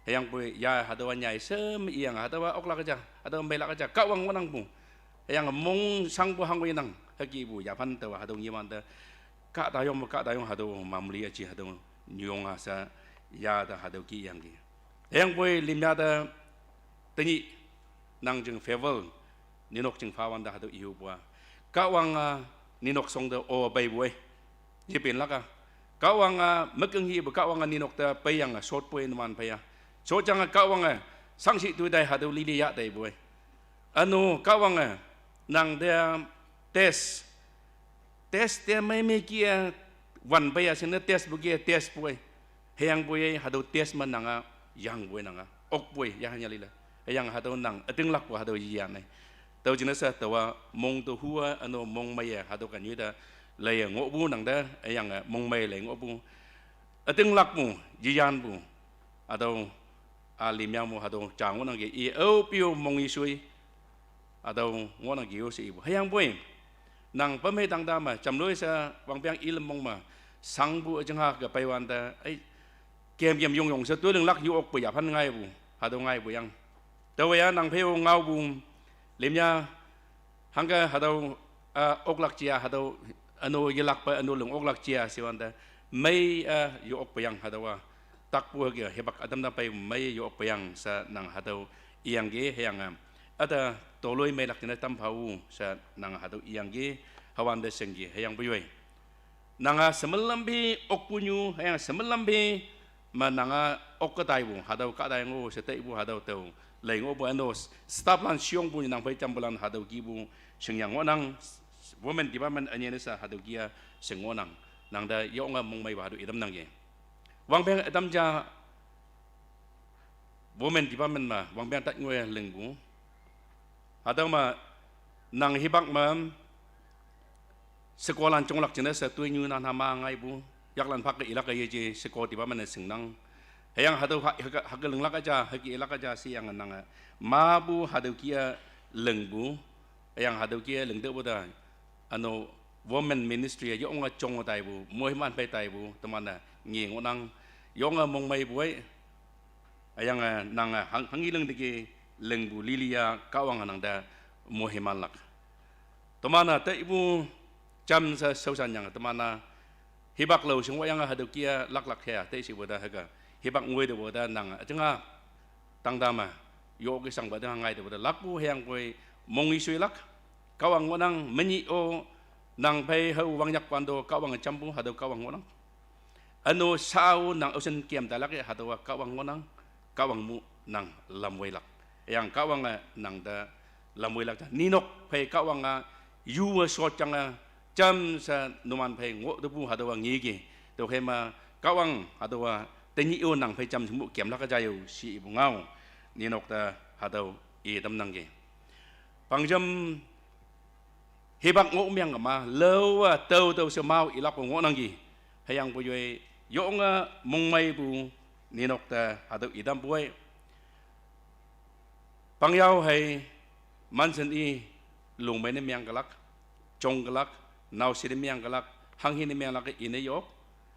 Hüyangpoi ya hatüowa nyai she me iyang, hatüowa oklak ja, hatüo meilak ja, Kahwang ngohnangpu. Hüyange mong shangpu hangweinang, hükepu yaphan taowa hatüo ngewante. Kahta yong me kahta yong hatüo mamli aji hatüo nyuyonga she, yate hatüo kih yangki. Hüyangpoi limyate tenyih nang jing farewell, ninok jing phawante hatüo ihupu-a. Kahwange ninok shongte o peipu-e. Yepenlak-a. Kahwange mekeng hipu Kahwange ninok te peiyange shotpu-e numan phei-a. Shotyange Kahwange shangshih toi tai hatüo lili yah taipu-e. Üno Kahwange nang te test, test te mei me kih-e wan peiya shingne test pu kih-e test pu-e. Hüyangpoi hatüo test me nanga yangpu-e nanga okpu-e yaha nyalile. Hüyange hatüo nang ütinglakpu hatüo yiyan-e. Tao jingne she taowa mong te hu-a üno mongmeiye hatüo kanyu te leiye ngohpu nang te, hüyange mongmei lei ngohpu. Ütinglakpu, yiyanpu, hatüo, a limyang mo hatüo ja ngohnangki i aope-o mong ishoi. Hatüo ngohnangki-o she ipu. Hüyangpoi nang pemei tangta me jamloi she wangpeng ilüm mong me shangpu üjingha ke peiwante, ai, kem kem yongyong she toi linglak yo okpu yaphan ngaipu, hatüo ngaipu yang. Taowe-a nang phei-o ngaopu, limya, hangke hatüo, a, oklak ja, hatüo, üno yelakpe, üno ling oklak ja, shiwante, mei, a, yo okpu yang hatüowa. Takpu hüke, hipak ütam ta pei mei yo okpu yang she nang hatüo iyangki, hüyange. Üte toloi meilak jingne tam phao she nang hatüo iyangki, hüwante shingki, hüyangpoi yoi. Nanga shemelam phi okpunyu, hüyange shemelam phi me nanga okke taipu, hatüo kahtaiyango she taipu hatüo tao. Lei ngohpu üno stafflan shiyongpu nang phei jampulan hatüo kihpu shingyang ngohnang, women department ünyene she hatüo kih-a shing ngohnang. Nang te yonge mongmeipa hatüo itamnangki. Wangpeng ütam ja women department me wangpeng tat ngoi lingpu. Hatüo me nang hipak me shekolan jonglak jingne she toinyu nanha ma ngaipu, yaklan phak-e ilak-e yeje sheko department ne shingnang. Hüyange hatüo ha-, hake, hake linglak ja, hüke ilak ja sheyange nange mapu hatüo kih-a lingpu. Hüyange hatüo kih-a lingtüohpu te, üno women ministry-a yonge jonge taipu, moiman phei taipu, teman-e nge ngohnang, yonge mongmeipu-e. Hüyange nange hang, hanghe ling teki lingpu lili-a Kahwange nang te moimanlak. Teman-a taipu jamshe shaoshanyange teman-a hipak lao shing woyange hatüo kih-a laklak he-a taishipu te hüke. Hipak ngoi tepu te nange üjinga tangta me yoke shangpa te ngai tepu te lakpu hüyangpoi mong ishoilak. Kahwang ngohnang menyih-o nang phei hao wangnyak wanto Kahwange jampu hatüo Kahwang ngohnang. Üno shao nang aoshin kem tailak-e hatüowa Kahwang ngohnang, Kahwang mu nang lamweilak. Hüyange Kahwange nang te lamweilak ja. Ninok phei Kahwange yuwe shotyange jamshe numan phei ngoh tepu hatüowa ngeki. Tüokhei me Kahwang hatüowa tenyih-o nang phei jamshe mu kemlak ja yo she ipu ngao. Ninok te hatüo itamnangki. Pangjam hipak ngohmeng kema, laowa tao tao she mao ilakpu ngohnangki. Hüyangpoi yoi, yonge mongmeipu ninok te hatüo itampu-e. Pangyao hei, Manson i, lungmei ne meng kelak, jong kelak, naoshe ne meng kelak, hanghe ne menglak ine yok,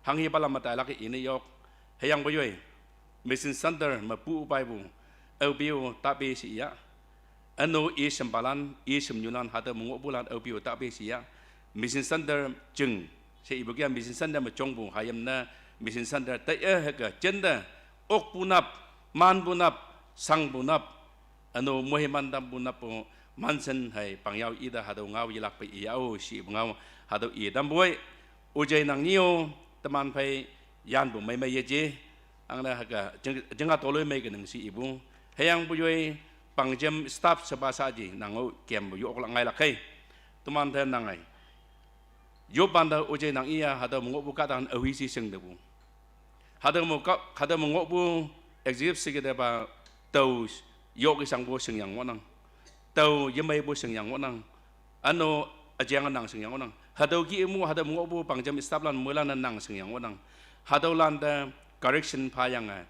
hanghe palam me tailak ine yok, hüyangpoi yoi, Mission Center mepu paipu, aope-o tape she ya. Üno i shempalan, i shemnyulan hatüo me ngohpulan aope-o tape she ya. Mission Center jing she ipu kih-a Mission Center me jongpu hayim ne Mission Center tai-e hüke jente okpu nap, manpu nap, shangpu nap, üno moiman tampu nappu Manson hei Pangyao ite hatüo ngao yelakpe iya-o she ipu ngao hatüo itampu-e. Ojei nang nyi-o teman phei yanpu meimei yeje. Angne hüke jing, jinga toloi mei kening she ipu. Hüyangpoi yoi Pangjam staff shepa shaji nang-o kempu yo oklak ngailak hei. Teman te nange Yob bande uje nang iya hatüo me ngohpu kahtalan aohisi shingtepu. Hatüo me ka, hatüo me ngohpu executive secretary pa tao yoke shangpu shingyang ngohnang. Tao yemeipu shingyang ngohnang. Üno üjeng nang shingyang ngohnang. Hatüo kih mu hatüo me ngohpu pangjam staff lan moilan nang shingyang ngohnang. Hatüolan te correction phayange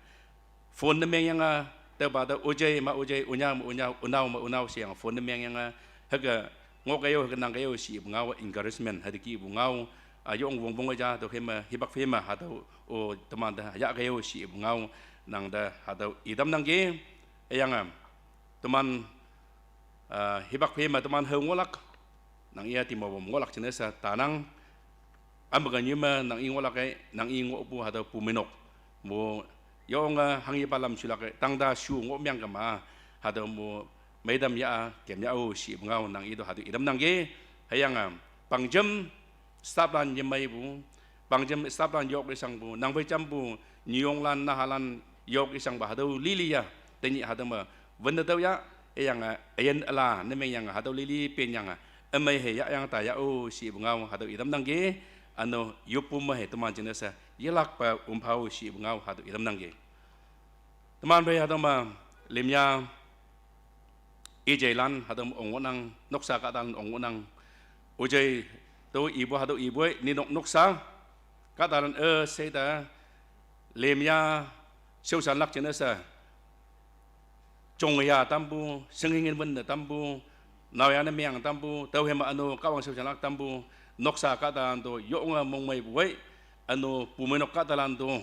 phone ne mengyange, tüopa te uje ma uje, unya ma unya, unao ma unao sheyange phone ne mengyange, hüke ngohkei-o, hüke nangkei-o she ipu ngao encouragement hatüo kihpu ngao, a, yong wongpong ja tüokhei me hipak phei me hatüo, o, teman te yahkei-o she ipu ngao, nang te hatüo itamnangki, hüyange, teman, a, hipak phei me teman hao ngohlak, nang iya timo wom ngohlak jingne she tanang, ampe kenyu me nang i ngohlak-e, nang i ngohpu hatüo pumeinok. Mo yonge hanghipa lam shulak-e, tangta shu ngohmeng kema, hatüo mo meitam ya, kem ya-o she ipu ngao nang i to hatüo itamnangki, hüyange, pangjam, staff lan yemeipu, pangjam staff lan yoke shangpu, nang phei jampu, nyuyonglan, nahalan yoke shangpu hatüo lili ya, tenyih hatüo me, wünne tüo ya, hüyange, üyin üla ne mengyange hatüo lili penyange, ümei hei yahyang ta ya-o she ipu ngao hatüo itamnangki, üno yoppu me hei teman jingne she, yelakpe ompha-o she ipu ngao hatüo itamnangki. Teman phei hatüo me, limya, ijeilan hatüo me ong ngohnang, noksa kahtalan ong ngohnang, ujei, tüo ipu hatüo ipu-e, ninok noksa, kahtalan üshei te, limya, shaoshanlak jingne she, jongya tampu, shinghingin wünne tampu, naoyha ne meng tampu, tüokhei me üno Kahwang shaoshanlak tampu, noksa kahtalan to yonge mongmeipu-e, üno pumeinok kahtalan to,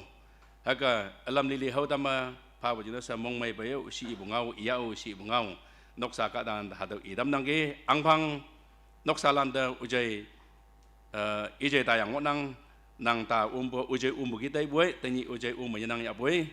hüke ülam lili hao tamme, phapu jingne she mongmeipe yo she ipu ngao, iya-o she ipu ngao, noksa kahtalan te hatüo itamnangki, ahngphang, noksalan te ujei, eh, ijei tayang ngohnang, nang ta ompu ujei ompu ki taipu-e, tenyih ujei ome yenang yahpu-e,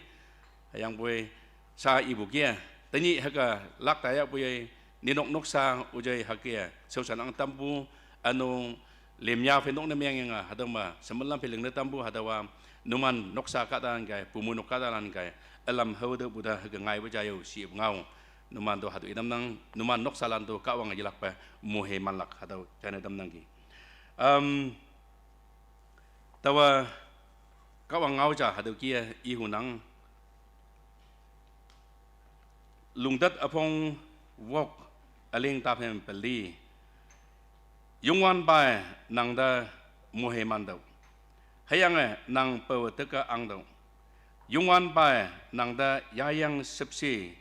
hüyangpoi, sha ipu ki-e, tenyih hüke lak ta yahpu-e, ninok noksa ujei hüke, shaoshanang tampu, üno, limya phei nok ne mengyange, hatüo me, shemelam phei lingne tampu, hatüowa, numan noksa kahtalan kei, pumeinok kahtalan kei, ülam hao tüopu te hüke ngaipu ja yo she ipu ngao, numan to hatüo itamnang, numan noksalan to Kahwange yelakpe, moheimanlak hatüo jane tamnangki. Üm, taowa Kahwang ngao ja hatüo kih-e ihunang. Lungtat üpong wok, üling taphem peli. Youngwanpawe nang te moheiman tüoh, hüyange nang pawe teke ang tüoh. Youngwanpawe nang te yayang shüpshe,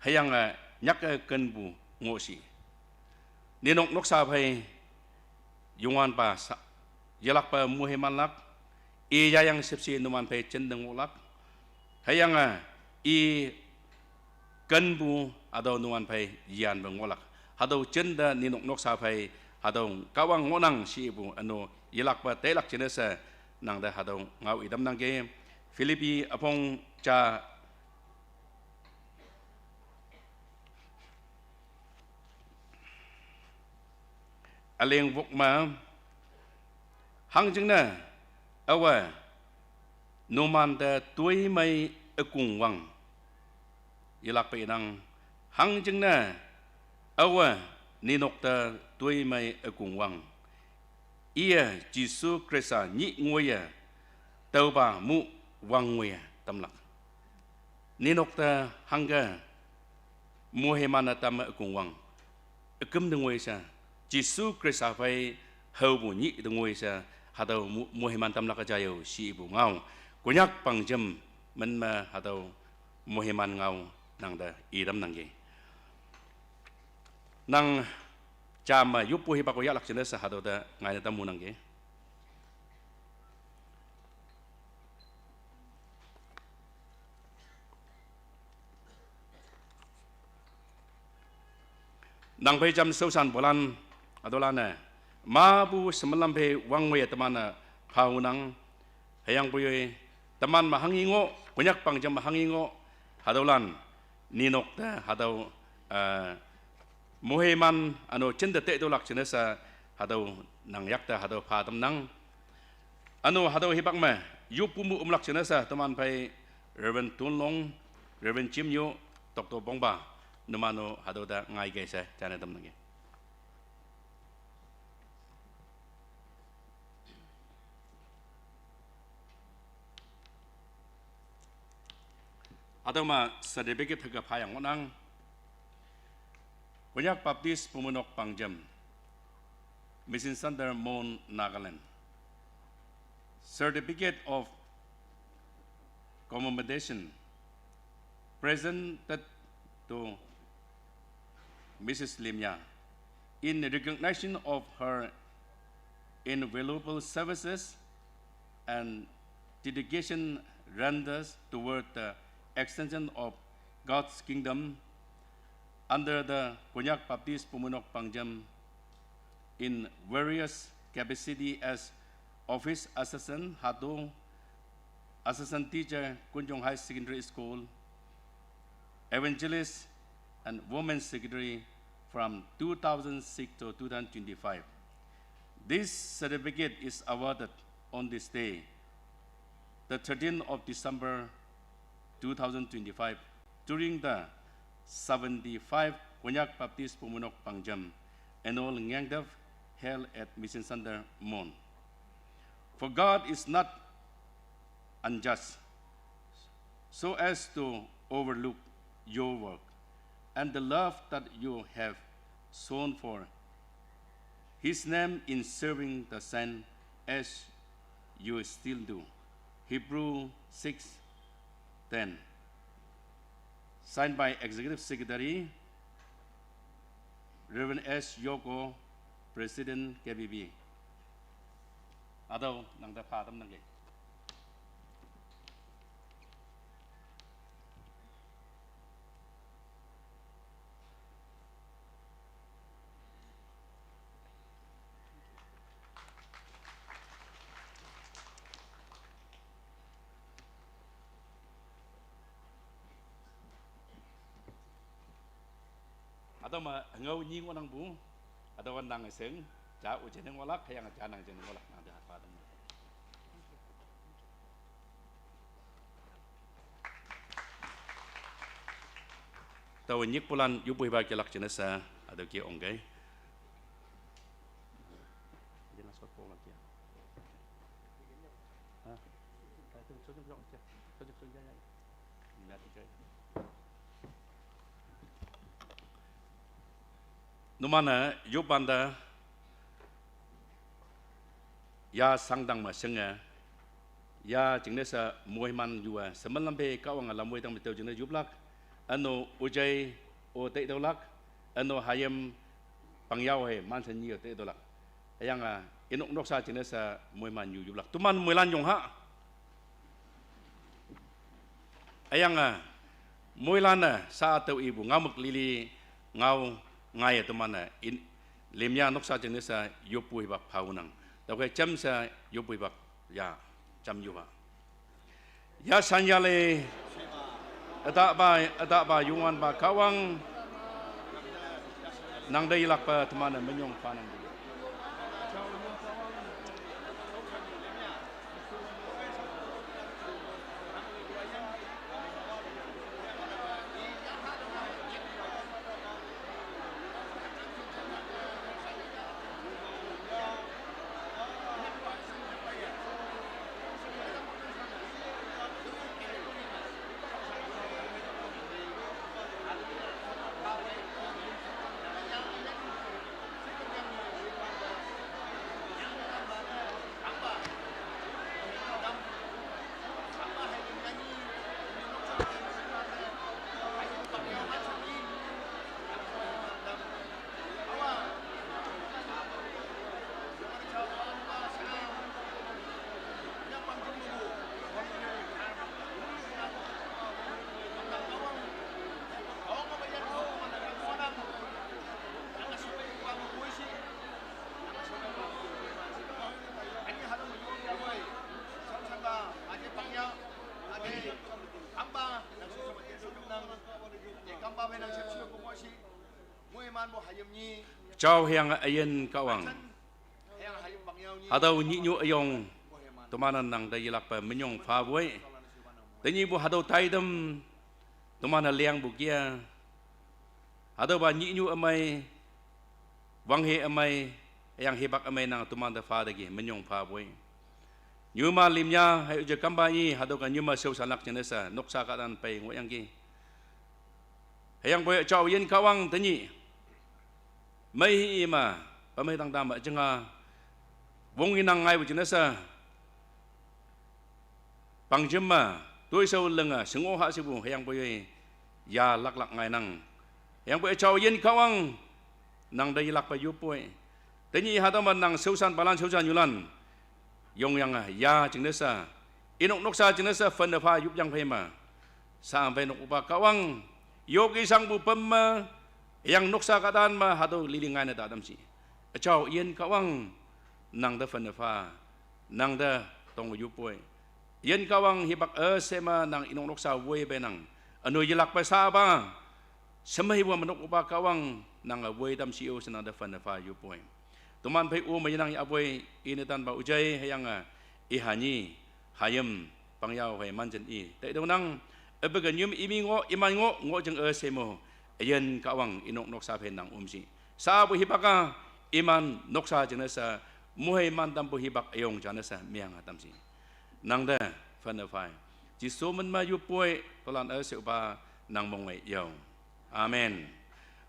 hüyange nyake kenpu ngohshi. Ninok noksa phei Youngwanpa sa, yelakpe moheimanlak, i yayang shüpshe numan phei jinte ngohlak, hüyange i kenpu hatüo numan phei yanpe ngohlak. Hatüo jinte ninok noksa phei, hatüo Kahwang ngohnang she ipu üno yelakpe teilak jingne she, nang te hatüo ngao itamnangki, Philippi üpong ja üling wok me, hangjingne, aowe, numan te toimei ükongwang. Yelakpe inang, hangjingne, aowe, ninok te toimei ükongwang. Iye Jesu Khrista nyih ngoiye, tüopa mu wang ngoiye tamlak. Ninok te hangke, moheiman-e tamme ükongwang. Üküm te ngoi she, Jesu Khrista phei haopu nyih te ngoi she, hatüo mo-, moheiman tamlak ja yo she ipu ngao. Konyak pangjam min me hatüo moheiman ngao nang te itamnangki. Nang jam me yoppu hipak-o yahlak jingne she hatüo te ngaine tammunangki. Nang phei jam shaoshanpulan, hatüolan-e, mapu shemelam phei wang ngoiye teman-e, phaonang, hüyangpoi, teman me hanghi ngoh, Konyak pangjam me hanghi ngoh, hatüolan, ninok te, hatüo, eh, moheiman, üno jinte teitüolak jingne she, hatüo nang yakte, hatüo pha tamnang. Üno hatüo hipak me, yoppu mu ümlak jingne she, teman phei, Reverend Tunlong, Reverend Jimnyu, Doctor Bongpa, numan-o hatüo te ngaikei she, jane tamnangki. Atüoma certificate hüke phayang ngohnang. Konyak Baptist Bumeinok Pangjam, Mission Center, Mon, Nagaland. Certificate of commendation presented to Missus Lim Yah in recognition of her invaluable services and dedication renders toward the extension of God's kingdom under the Konyak Baptist Bumeinok Pangjam in various capacity as office assistant, Hato, assistant teacher, Kunjong High Secondary School, evangelist, and women's secretary from two thousand six to two thousand twenty-five. This certificate is awarded on this day, the thirteenth of December two thousand twenty-five, during the seventy-five Konyak Baptist Bumeinok Pangjam annual Ngangdep held at Mission Center, Mon. For God is not unjust so as to overlook your work and the love that you have shown for His name in serving the saint as you still do. Hebrew six ten. Signed by Executive Secretary Reverend S Yoko, President K B B. Hatüo nangte pha tamnangki. Hatüoma ngao nyi ngohnangpu, hatüowa nang shing, ja üjingne ngohlak, hüyange ja nang jingne ngohlak, nangte hatüo tam. Taowe nyikpulan yoppu hipak yelak jingne she, hatüo ke ongkei. Numan-e yopwante ya shangdang me shinge, ya jingne she moiman yu-e, shemen lampe Kahwange lamwoi tangme tao jingne yoplak, üno üjai o teitüolak, üno hayim pangyao hei manshe nyi-o teitüolak. Hüyange inok noksa jingne she moiman yu yoplak. Toman moilan yong ha. Hüyange moilan-e sha tüo ipu ngaomük lili ngao ngaiye teman-e in, Lim Yah noksa jingne she yoppu hipak phaonang. Tüokhei jamshe yoppu hipak ya jam yoha. Yashan yale, ütahpa, ütahpa Youngwanpa Kahwang, nangte yelakpe teman-e minyong phanangki. Jao hüyange üyin Kahwang. Hatüo nyihnyuh üyong, teman-e nangte yelakpe minyong phapoi. Tenyihpu hatüo taitam, teman-e lengpu kia. Hatüopa nyihnyuh ümei, wanghe ümei, hüyange hipak ümei nang temante phateki minyong phapoi. Nyuma limnya hei uje kamba nyi, hatüo ke nyuma shaoshanlak jingne she, noksa kahtan pei ngohyangki. Hüyangpoi üjao yin Kahwang tenyih mei hi me, pa mei tangta me üjinga wong inang ngaipu jingne she, pangjim me, toishao linge, shingo ha shepu, hüyangpoi ya laklak ngainang. Hüyangpoi üjao yin Kahwang, nangte yelakpe yoppoi. Tenyih hatüo me nang shaoshan palan shaoshan nyulan yongyange ya jingne she, inok noksa jingne she phenne pha yopyang phei me, sha phei nok opa Kahwang, yoki shangpu pem me, hüyange noksa kahtan me hatüo lili ngaine ta tam shi. Üjao yin Kahwang, nangte phenne pha, nangte tong yoppoi. Yin Kahwang hipak üshei me nang inok noksa woi peinang. Üno yelakpe sha pa, shemeipu me nok opa Kahwang, nange woi tam shi-o she nangte phenne pha yoppoi. Toman phei-o me yenang yahpoi, ine tanpa üjai hüyange, iha nyi, hayim, pangyao hei manjin i. Taitüonang, üpe ke nyum imi ngoh, iman ngoh, ngoh jing üshei mo, üyin Kahwang inok noksa phei nang ümshi. Shapu hipak a, iman noksa jingne she, mohei man tampu hipak üyong jingne she, meang a tam shi. Nangte, phenne pha. Jesu min me yoppoi, tolan üshei pa, nang mongmei yao. Amen.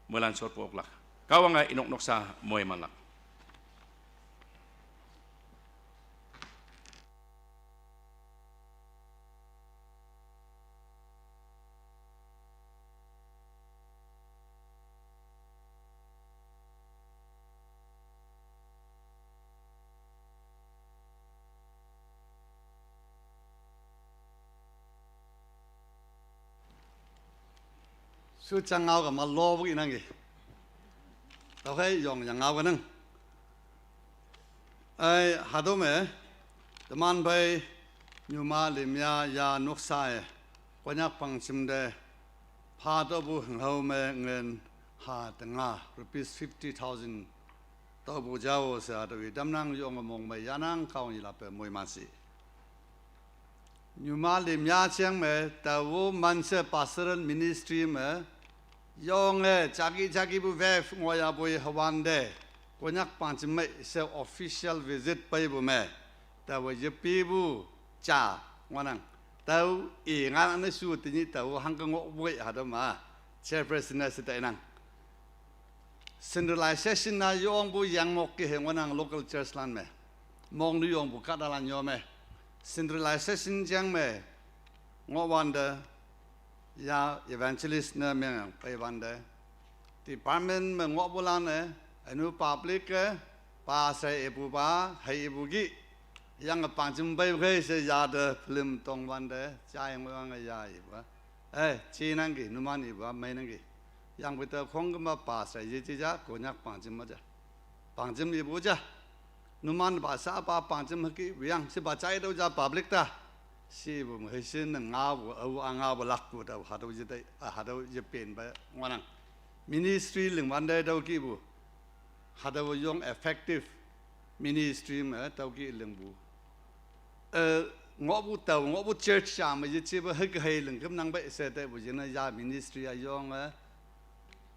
Moilan shotpu oklak. Kahwange inok noksa moimanlak. Shu jang ngao ke ma lopu inangki. Tüokhei yong yang ngao kenang. Ai, hatüo me, teman phei, nyuma limya ya noksa-e, Konyak pangjim te, pha tüopu hünghao me ngin ha tenga, rupees fifty thousand, tüopu jao she hatüo i tamnang yonge mongmei yanang Kahwang yelakpe moiman shi. Nyuma limya jeng me, taowe Manshe Pastoral Ministry me, yonge jaki jakipu wave ngohyapoi hüwante, Konyak pangjim mei she official visit peipu me, taowe yepipu ja ngohnang. Tao i nganang ne shu tenyih tao hangke ngohpoi hatüo ma, chairperson ne she tainang. Centralization a yongpu yangmok ke he ngohnang local church lan me. Mong nu yongpu kahtalan yo me. Centralization jeng me ngohwante, ya evangelist ne meng peiwante, department me ngohpulan-e, ünu public ke, pa she ipu pa, hei ipu ki, yange pangjim pei khei she yate film tongwante, jai ngohyange ya ipu a. Eh, jinangki, numan ipu a, meinangki. Yangpoi te khongkema pa she yeji ja, Konyak pangjim ma ja. Pangjim ipu ja. Numan pa sha pa pangjim hüke wuyang, shipa jaitüo ja public ta. Shipu me hei shin ne ngaopu, ao a ngaopu lakpu tao, hatüo yete, a, hatüo yepenpa ngohnang. Ministry lingwante tüo kihpu. Hatüo yong effective ministry me tüo kih lingpu. Eh, ngohpu tao, ngohpu church ja me yejepa hüke hei lingkümnang pei she taipu jingne ya ministry a yonge,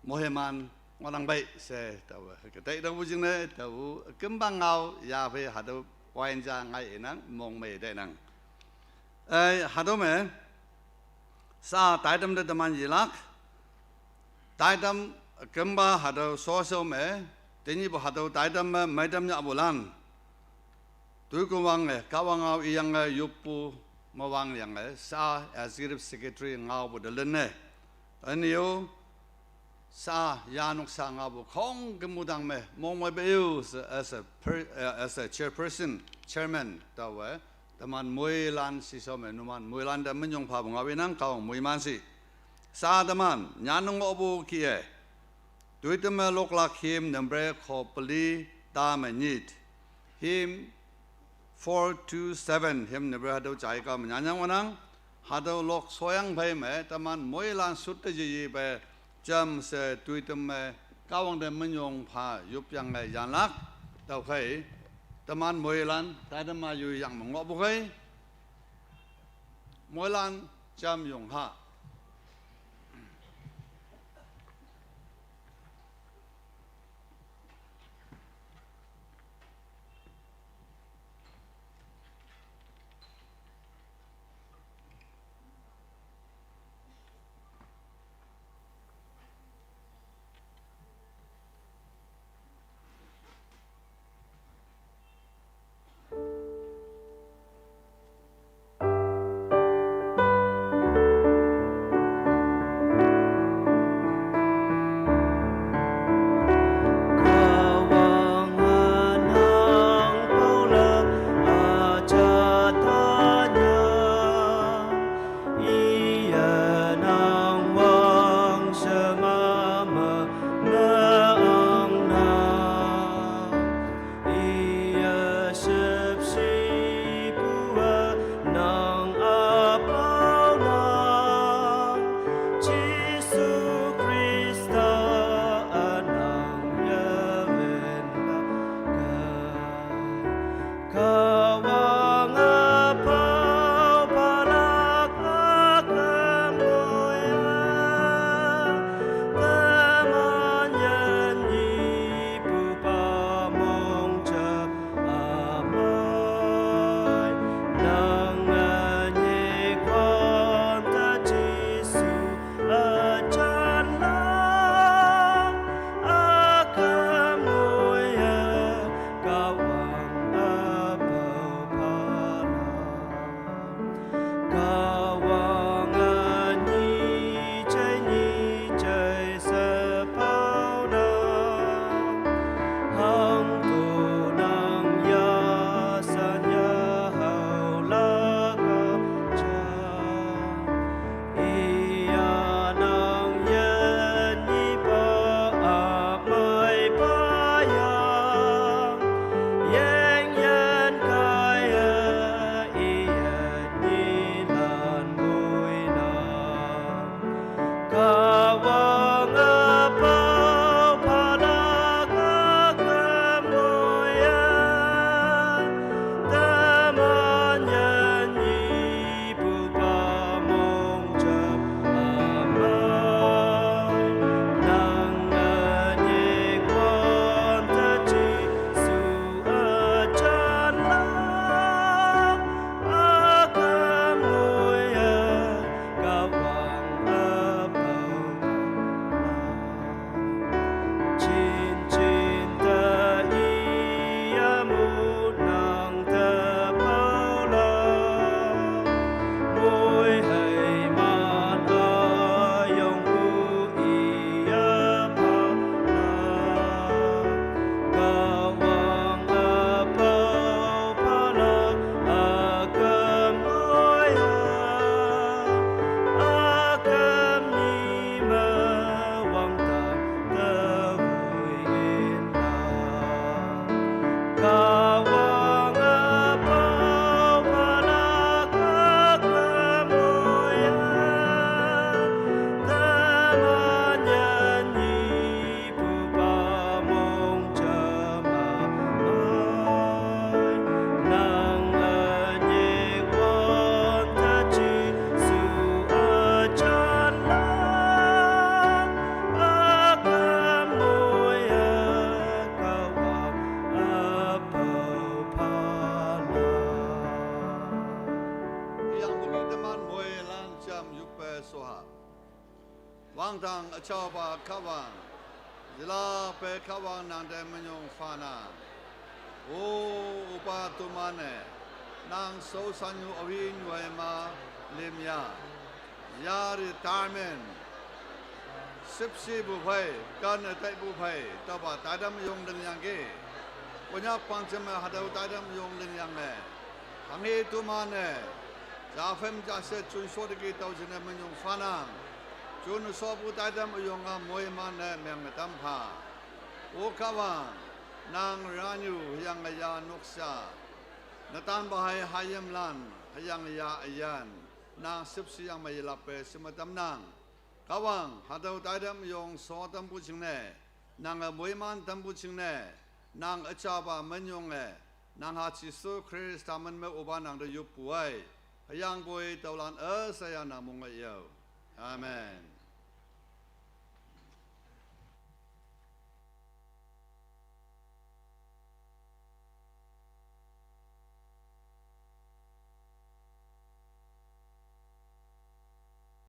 moheman ngohnang pei she taowe hüke taitüopu jingne tao kümpa ngao ya phei hatüo point ja ngai inang mongmei tainang. Eh, hatüo me, sha taitam te teman yelak, taitam kümpa hatüo shosho me, tenyihpu hatüo taitam me meitam yahpulan, toikongwange Kahwang ngao iyange yoppu me wangyange sha executive secretary ngaopu te linne, ünyo sha ya noksa ngaopu khongküm mutang me mongmei pei-o she as a per-, eh, as a chairperson, chairman taowe, teman moilan shisho me numan moilan te minyong phapu ngao inang Kahwang moiman shi. Sha teman nyan ngohpu kih-e, toitam me loklak him number khopeli ta me nyit, him four two seven him number hatüo jaikam nyanyang ngohnang, hatüo lok shoyang phei me teman moilan shutte yeyepe jamshe toitam me Kahwang te minyong pha yopyange yanlak, tüokhei, teman moilan, taitam ma yoyang me ngohpu khei, moilan jamyong ha. Nang achaopa Kahwang, zilakpe Kahwang nang te menyong fanang. O upa tumane, nang sosanyu awi nyuhai ma limya. Ya retirement, sipsipu phei, kan ataipu phei, tüopa tatam üyong lingyangki. Konyak pangjem me hatüo tatam üyong lingyange. Hanghe tumane, japhüm jashe junsho teki tao jingne menyong fanang. Jun shopu tatam üyong-a moiman-e menge tam pha. O Kahwang, nang ranyu hüyange ya noksa, netanpa hei hayimlan, hüyange ya üyin, nang shüpshe yangme yelakpe sheme tamnang. Kahwang, hatüo tatam üyong sho tampu jingne, nange moiman tampu jingne, nang üjapa menyonge, nang ha Jesu Khrista min me opa nang te yoppu ei. Hüyangpoi tüolan üsheiya nang monge yao. Amen.